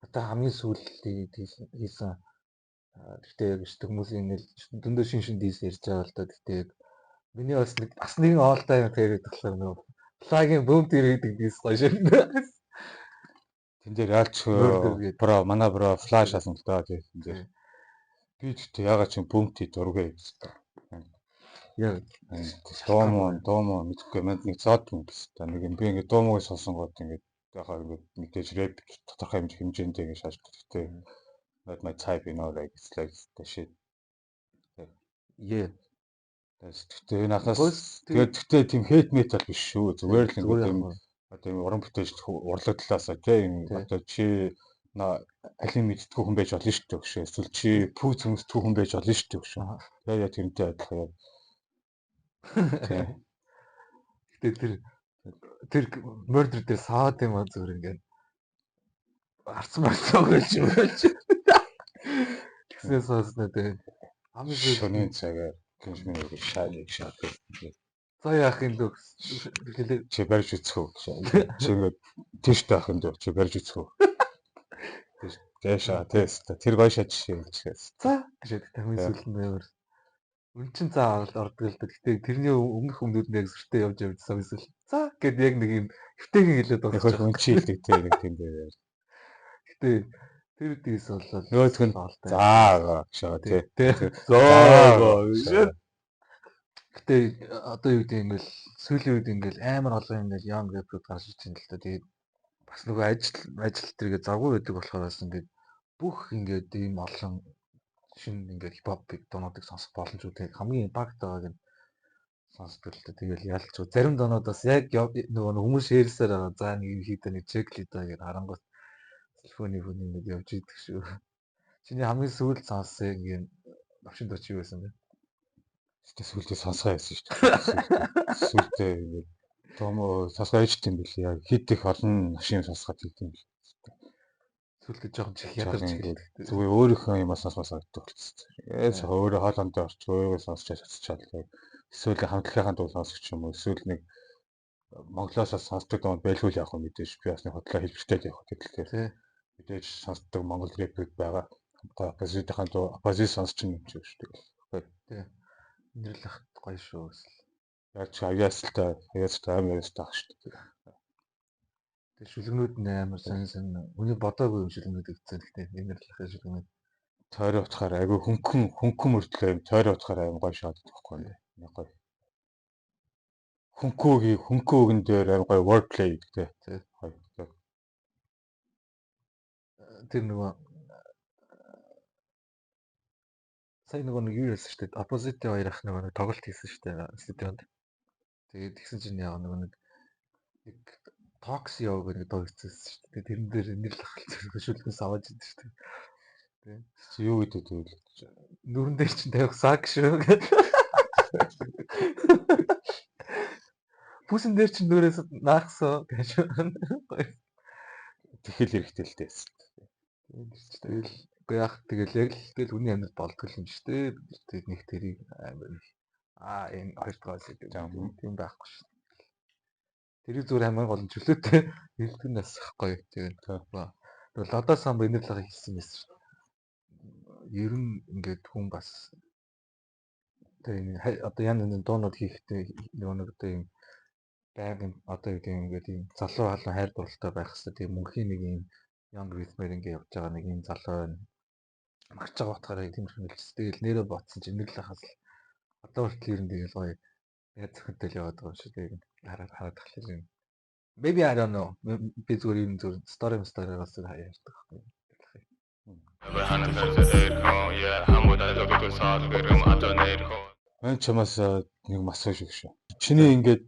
одоо хамгийн сүүл хийсэн гэхдээ яг шүү хүмүүсийн ингээл дөндөө шин шин diss ярьж байгаа л да. Гэхдээ яг миний бас нэг бас нэгэн all time favorite болохоор нөгөө Flag-ийн boom дээр гэдэг diss гоё шин. Тэн дээр ялч bro манай bro flash асан л доо тийм дээр. Би ч ягаад ч бөмти дургүй гэсэн. Яг дуумуу мэдхгүй манд нэг зоод юм гэсэн. Нэг юм би ингээд дуумууг сонсонгууд ингээд яхаа ингээд мэдээж рэп тодорхой хэмжээнд ингээд шаарддаг. Гэхдээ not my type, you know, like it's like the shit. Yeah. Гэхдээ энэ анхаас тэгээд гэхдээ тийм hate metal биш шүү. Зүгээр л ингээд юм одоо юм уран бүтээлч урлаг талаасаа тийм одоо чи алин мэддэггүй хүн байж болно шүү дээ өгшөө. Эсвэл чи пүүц өмсдэггүй хүн байж болно шүү дээ өгшөө. Тэгээ яа тэрнтэй адилхан яа. Гэтэ тэр murder дээр саад юм аа зүгээр ингээд арцсан марцсан гэж юм байж. Тэгснээс сонсноо тэгээ хамгийн шөнийн цагаар гинжмэн нэг шаалыг шат. За яах юм дөө хэлээ. Чи барьж үзэх үү? Чи ингээд тийш таах юм дөө чи барьж үзэх үү? Дээшаа тест тэр гоё шат жишээ гэж. За гэж хамгийн сүүлд нь амар үн чин за ордог л да. Гэтэ тэрний өмнөх өмнөд нь яг сүртэй явж явж хамгийн сүүл. За гэд яг нэг юм эвтэйхэн хэлээд байгаа. Үн чи хэлдэг те нэг тийм дээр. Гэтэ тэр дээс болол нөгөөх нь за гэж байгаа тий. За гэж. Гэтэ одоо юу гэдэг ингээл сүүлийн үед ингээл амар олон ингээл young rapper гарч иж байна л да. Тэгээд бас нөгөө ажил тэргээ завгүй байдаг болохоор бас ингээд бүх ингээд ийм олон шинэ ингээд хипхоп дуунуудыг сонсох боломжууд хамгийн impact байгааг нь сонсдог л да. Тэгэл ялч зарим дуунууд бас яг нөгөө хүмүүс share сээр байгаа. За нэг юм хийдэ нэг check лээ да гэж харангуут телефоны хүний ингээд явж идэх шүү. Чиний хамгийн сүүлд сонссон ингээд навшин дуу чи юу байсан бэ? Гэтэ сүүлдээ сонсгоо яасан шүү дээ. Сүүлдээ ингээд том сонсгоо ээж тийм бил. Яг хит их олон навшин сонсгоод хийх юм бил. Сүүлдээ жоохон чих ядарч эхэлдэг. Зүгээр өөрийнхөө юм сонсмоо санагддаг болчихсон. Ээс өөрөө хоолондоо орч өөрөө сонсч чадчихлаа. Эсвэл хамтлагийнхаа дуу сонсох ч юм уу. Эсвэл нэг Монголоос сонсдог дуу байлгүй л явах юм мэдээж би бас нэг хотлоо хэлбэртэй явах тэгэхээр мэдээж сонсдог Монгол рэпүүд байгаа. Гоё оппозитийн дуу оппозит сонсч юм чи шүү дээ. Тий. Нэрлэх гоё шүү эсвэл. Яг чи авьяасалтай авьяастай амар авьяастай ах шүү дээ. Тэр шүлгнүүд нь амар сонин сонин үний бодоогүй юм шүлгнүүд өгсөн. Гэхдээ нэрлэх шүлгнүүд тойроо утгаар айгүй хөнгөн мөртлөө юм тойроо утгаар аим гоё шаад байхгүй юм. Гоё. Хөнгөн дээр аим гоё wordplay гэдэг тий. Гоё. Тэр нөгөө сая нөгөө нэг юу ярьсан шүү дээ. Opposite хоёр ах нөгөө нэг тоглолт хийсэн шүү дээ стадионд. Тэгээд тэгсэн чинь яг нөгөө нэг Toxic гэх нэг дуу хийсэн шүү дээ. Тэрэн дээр нэрлэх шүлгээс аваад идэв шүү дээ. Тэ. Юу гэдэг вэ? Нүрэн дээр чинь тавих саг шүү гэдэг. Пүсэн дээр чинь нүрээс наахсан гэж. Тэхэл хэрэгтэй л дээ. Тэгэл үгүй яах тэгэл яг л тэгэл хүний амьдрал болдгол юм шүү дээ. Бид нэг тэрийг амар нэг энэ хоёр дахь гэдэг тийм байхгүй шүү. Тэрийг зүгээр хамгийн гол нь чөлөөтэй хэлдэг нь бас гоё. Тэгээд тэгэл одоо сан энерлага хийсэн байсан шүү. Ер нь ингээд хүн бас тэгээ одоо янз янзын дуунууд хийхдээ нөгөө нэг одоо юм байнгын одоо юу гэдэг ингээд юм залуу халуун хайр дурлалтай байх хэрэгтэй. Тийм мөнхийн нэг юм Young rhythm-ээр ингээ явж байгаа нэг юм залуу байна. Магч байгаа утгаараа тиймэрхүү хэлсэн. Тэгэл нэрээ ботсон чинь нэг л хас л одоо хүртэл ер нь тэгэл гоё найз зөвхөнтэй л яваад байгаа юм шиг тэгээд хараад хараад тахлаа юм. Maybe I don't know. Би зүгээр ер нь зүгээр story-гаас ярьдаг байхгүй. Мэн чамаас нэг масаж шиг шүү. Чиний ингээд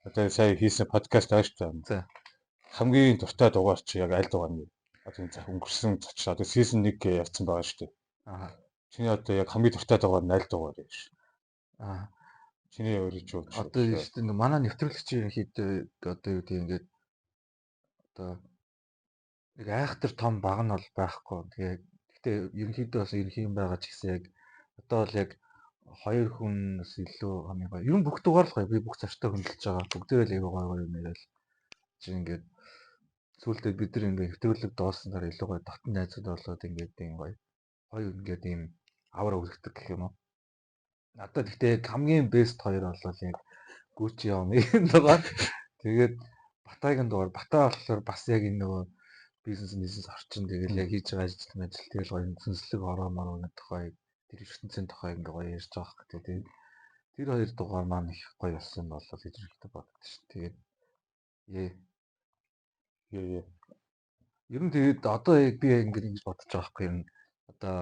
одоо сая хийсэн подкаст байгаа шүү дээ. За. Хамгийн дуртай дугаар чи яг аль дугаар нь? Одоо энэ өнгөрсөн зоч одоо season 1 гэж явцсан байгаа шүү дээ. Аа. Чиний одоо яг хамгийн дуртай дугаар нь аль дугаар вэ? Аа. Чиний өөрөө ч юу? Одоо шүү дээ манай нэвтрүүлэгч ерөнхийдөө одоо юу гэдэг ингээд одоо нэг айхтар том баг нь бол байхгүй. Тэгээд гэхдээ ерөнхийдөө бас ерөнхий юм байгаа ч гэсэн яг одоо бол яг хоёр хүнээс илүү хамгийн гоё. Ер нь бүх дугаар л гоё. Би бүх зартай хөндлөж байгаа. Бүгдээрээ л айгүй гоё гоё юм яриад. Чи ингээд сүүлдээ бид нар ингээд нэвтрүүлэг дууссан дараа илүү гоё дотн найзууд болоод ингээд ийм гоё. Гоё ингээд ийм авар өгдөг гэх юм уу. Надад гэхдээ яг хамгийн best хоёр бол яг Gucci Young-ийн дугаар. Тэгээд Батагийн дугаар. Бата болохоор бас яг энэ нөгөө бизнес орчин тэгэл яг хийж байгаа ажил тэгэл гоё сүнслэг ороо мороо гэдэг тухай тэр ертөнцийн тухай ингээ гоё ярьж байгаа хэрэг. Тэгээд тэр хоёр дугаар маань их гоё болсон болол гэж хэрэгтэй боддог шин. Тэгээд Ээ. Ер нь тэгээд одоо яг би ингээ ингэж бодож байгаа байхгүй юм. Одоо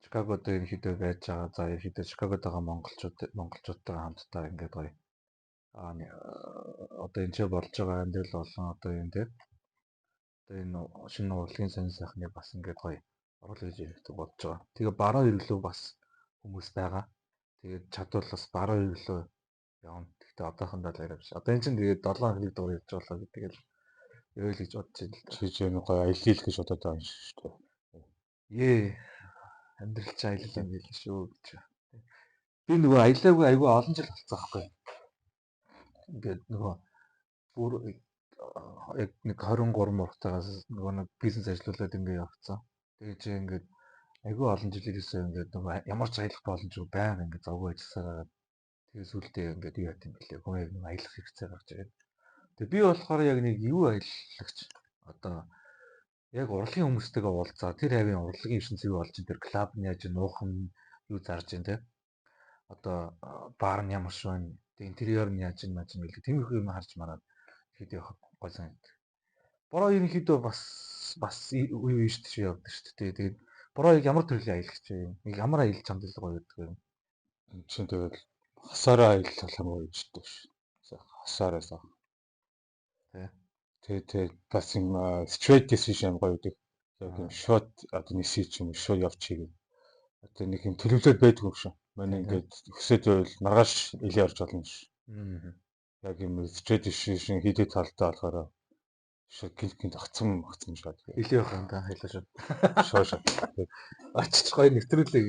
Чикагод ерөнхийдөө байж байгаа. За ерөнхийдөө Чикагод байгаа монголчуудтайгаа хамтдаа ингээд гоё. Одоо энэ ч болж байгаа амьдрал болон одоо юм те. Одоо энэ шинэ урлагийн сонин сайхныг бас ингээд гоё оруулах гэж ерөнхийдөө бодож байгаа. Тэгээ баруун иргэлөө бас хүмүүс байгаа. Тэгээд чадвал бас баруун иргэлөө явна. Гэхдээ одоохондоо л арай биш. Одоо энэ чинь тэгээд 7 хоног дугаар явж болоо гэдэг л өөл гэж бодож байна л да. Чи ч юм гоё аялал гэж бодоод байгаа юм шүү дээ. Ээ. Амьдрал чи аялал юм байл шүү гэж. Би нөгөө аялаагүй айгүй олон жил болцсон байхгүй. Ингээд нөгөө бүр яг нэг 23 муртаагаас нөгөө нэг бизнес ажиллуулад ингээд явцсан. Тэгээд чи ингээд айгүй олон жил ирээсээ ингээд нөгөө ямар ч аялах боломжгүй байнга ингээд завгүй ажилласаар байгаад тэгээд сүүлдээ ингээд юу яат юм бэлээ. Хүн яг нэг аялах хэрэгцээ гарч ирээд. Тэгээд би болохоор яг нэг юу аялагч одоо яг урлагийн хүмүүстэйгээ уулзаа тэр хавийн урлагийн ертөнц юу болж ин тэр клуб нь яаж нуухан юу зарж ин те одоо бар нь ямар шиг байна тэг интерьер нь яаж ин маж ин гэлээ тиймэрхүү юм харж мараад хэд явах гой санагдав. Бороо ерөнхийдөө бас үе үе шүү дээ явдаг шүү дээ. Тэгээд бороо яг ямар төрлийн аялагч вэ? Яг ямар аялал чамд илүү гоё гэдэг вэ? Энд чинь тэгэл хасаараа аялал хамаагүй гоё гэдэг шүү. Хасаараас аа. Тэ. Тэ бас юм straight decision гоё гэдэг. Яг юм шууд одоо нисээ ч юм уу шууд явчихъя гэдэг. Одоо нэг юм төлөвлөлт байдаг юм шиг. Манай ингээд өсөд байвал маргааш илээ орж болно ш. Яг юм straight decision хийдэг талдаа болохоор шууд гинт огцом шууд. Илээ явах юм да хэлээ шууд. Шууд. Очиж гоё нэвтрүүлэг.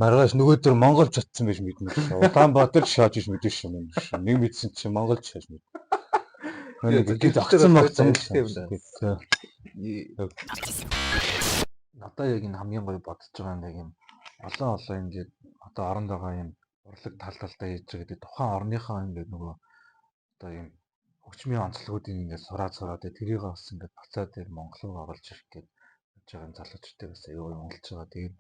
Маргааш нөгөөдөр Монголч очсон байж мэднэ ш. Улаанбаатар шааж иж мэдэн ш юм ш. Нэг мэдсэн чинь Монголч шааж мэднэ. Манай гинт огцом. Надаа яг энэ хамгийн гоё бодож байгаа нэг юм олон ингээд одоо оронд байгаа юм урлаг тал талдаа хийж байгаа гэдэг тухайн орныхоо ингээд нөгөө одоо юм хөгжмийн онцлогуудыг ингээд сураад тэрийг бас ингээд буцаад тэр Монгол руу оруулж ирэх гээд явж байгаа юм залуучуудтай бас аюу юм уулзж байгаа. Тэгээд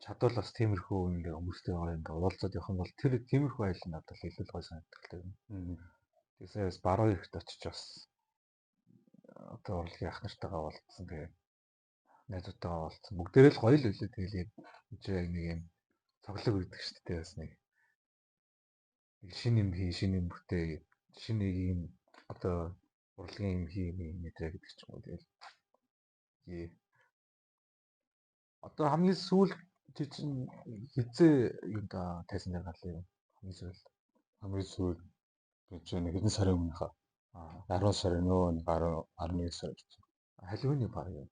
чадвал бас тиймэрхүү ингээд хүмүүстэй ингээд уулзаад явах юм бол тэр тиймэрхүү аялал надад илүү гоё санагддаг л юм. Тэгээд сая бас баруун эрэгт очиж бас одоо урлагийн ах нартайгаа уулзсан. Тэгээд найзуудтайгаа уулзсан. Бүгдээрээ л гоё л үлээ. Тэгэл яг нэг юм цоглог өгдөг шүү дээ. Бас нэг шинэ юм хий, шинэ юм бүтээ, шинэ нэг юм одоо урлагийн юм хий мэдрээ гэдэг ч юм уу. Тэгэл одоо хамгийн сүүл чи чинь хизээ юм да тайсан дээр гарлаа юм. Хамгийн сүүл би чинь хэдэн сарын өмнө хаа. 10 сарын нөө 10 11 сар гэж. Халиуны баг юм.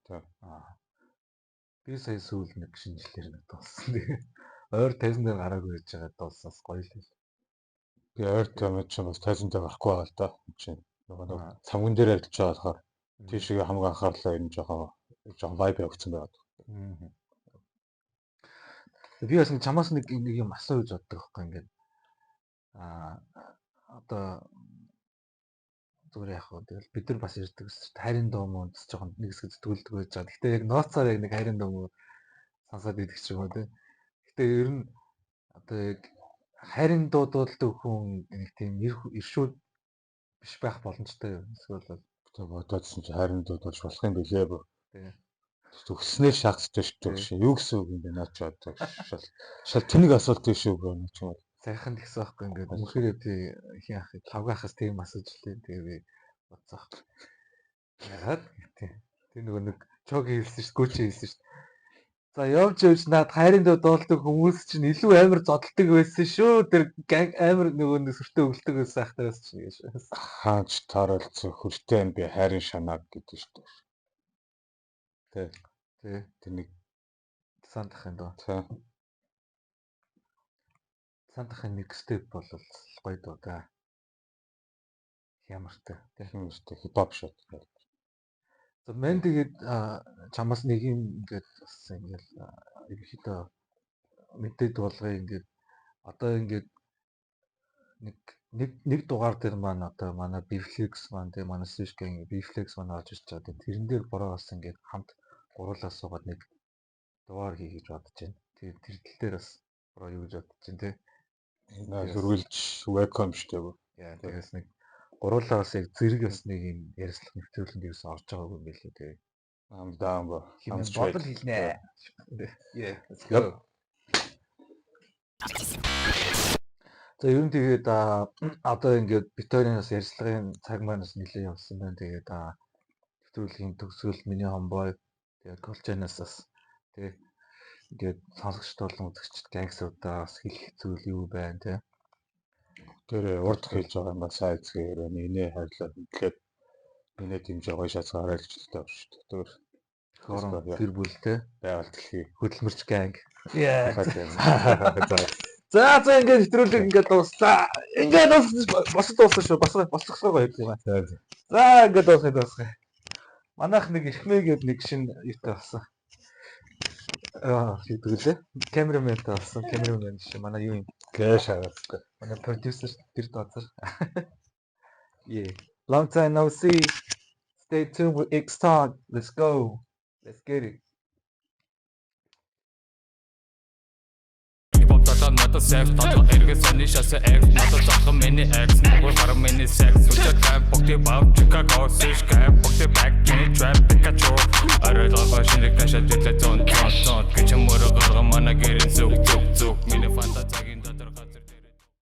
Би сая сүүл нэг шинэ жилээр нэг дууссан. Тэгээ ойр тайзан дээр гараагүй байж байгаа дууссаас гоё л. Би ойр таймд чинь бас тайзан дээр гарахгүй байгаа л да. Чинь нөгөө нэг цамган дээр ажиллаж байгаа болохоор тийшээ хамгийн анхаарлаа ер нь жоохон vibe явагдсан байгаа. Би бас чамаас нэг юм асуу гэж боддог байхгүй ингээд. Одоо Зүгээр яг хөө тэгэл бид нар бас ярьдаг гэсэн чинь хайрын дуу мөн жоохон нэг хэсэг зүтгүүлдэг байж байгаа. Гэхдээ яг нууцаар яг нэг хайрын дуу мөн сонсоод идэх ч юм уу тий. Гэхдээ ер нь одоо яг хайрын дуу дуулдаг хүн нэг тийм иршүүд биш байх боломжтой юм. Эсвэл бол тэг бодоодсэн чи хайрын дуу дуулж болох юм билээ бөө. Тий. Төгснөө шахацтай шүү дээ. Юу гэсэн үг юм бэ наа чи одоо шал шал тэнэг асуулт биш үү бөө наа чи бол. Сайхан тэгсэн байхгүй ингээд үнэхээр тий хин ах лавга ахаас тийм асууж лээ. Тэгээ би бодсон байхгүй. Ягаад тий. Тэр нөгөө нэг чоги хэлсэн шүү, гүчи хэлсэн шүү. За явж явж наад хайрын дуу дуулдаг хүмүүс чинь илүү амар зодтолдог байсан шүү. Тэр амар нөгөө нэг сүртэй өглөдөг байсан ахтараас чинь гэж. Хаач тааралцсан хөртэй юм би хайрын шанааг гэдэг шүү дээ. Тэ. Тий. Тэр нэг Сандахын дуу. Тий. Сандахын mixtape бол гоё дуу да. Ямартай. Тий. Ямартай хипхоп шот. За мен тэгээд чамаас нэг юм ингээд бас ингээд ерөнхийдөө мэдээд болгоё ингээд одоо ингээд нэг дугаар дээр маань одоо манай Bflex маань тэгээ манай Swish Gang Bflex маань орж ирж байгаа. Тэрэн дээр бороо бас ингээд хамт гуруулаа суугаад нэг дугаар хий гэж бодож байна. Тэгээд тэр тал дээр бас бороо юу гэж бодож байна те. Энэ хөрвөлж welcome шүү дээ. Яа тэгээс нэг гуруулаа бас яг зэрэг бас нэг юм ярилцлага нэвтрүүлэнд ерөөсөн орж байгаагүй юм билүү те. I'm down bro. I'm бодол хэлнэ. Yeah, let's go. За ер нь тэгээд одоо ингээд Викторийн бас ярилцлагын цаг маань бас нэлээд явсан байна. Тэгээд нэвтрүүлгийн төгсгөл миний homeboy тэгээд Колчанаас бас тэгээд ингээд сонсогчд болон үзэгчд гангсуудаа бас хэлэх зүйл юу байна те. Тэр урд хэлж байгаа юм ба сайн эзгээр нэгнээ хайрлаад мэдлээд минь дэмжиж гоё шацгаарай л ч гэдэг шүү дээ. Тэр хорон гэр бүл те байгаль дэлхий хөдөлмөрч ганг. Яа. За за ингээд нэвтрүүлэг ингээд дууслаа. Ингээд босод дууссан шүү. Бас босгосгоо гоё юм аа. За ингээд дуусгая дуусгая. Манайх нэг ихмээ гээд нэг шинэ юутай болсон. Аа хийдэг лээ. Камераментай болсон. Камерамен биш манай юу юм? Кэш хагаацтай. Манай продюсер тэр дозор. Yeah. Long time no see. Stay tuned with X Talk. Let's go. Let's get it. Надад секс надад эргээ сони шасаа X надад зоххон миний X монгол гарan миний секс сүлжээ кайф бүгдээ бав Chicago Swish кайф бүгдээ back миний trap Pikachu арай лава шинэ каша дэлээ зон зон зон гэж мөрө гарган манай гэрэн зүг зүг зүг миний фантазигийн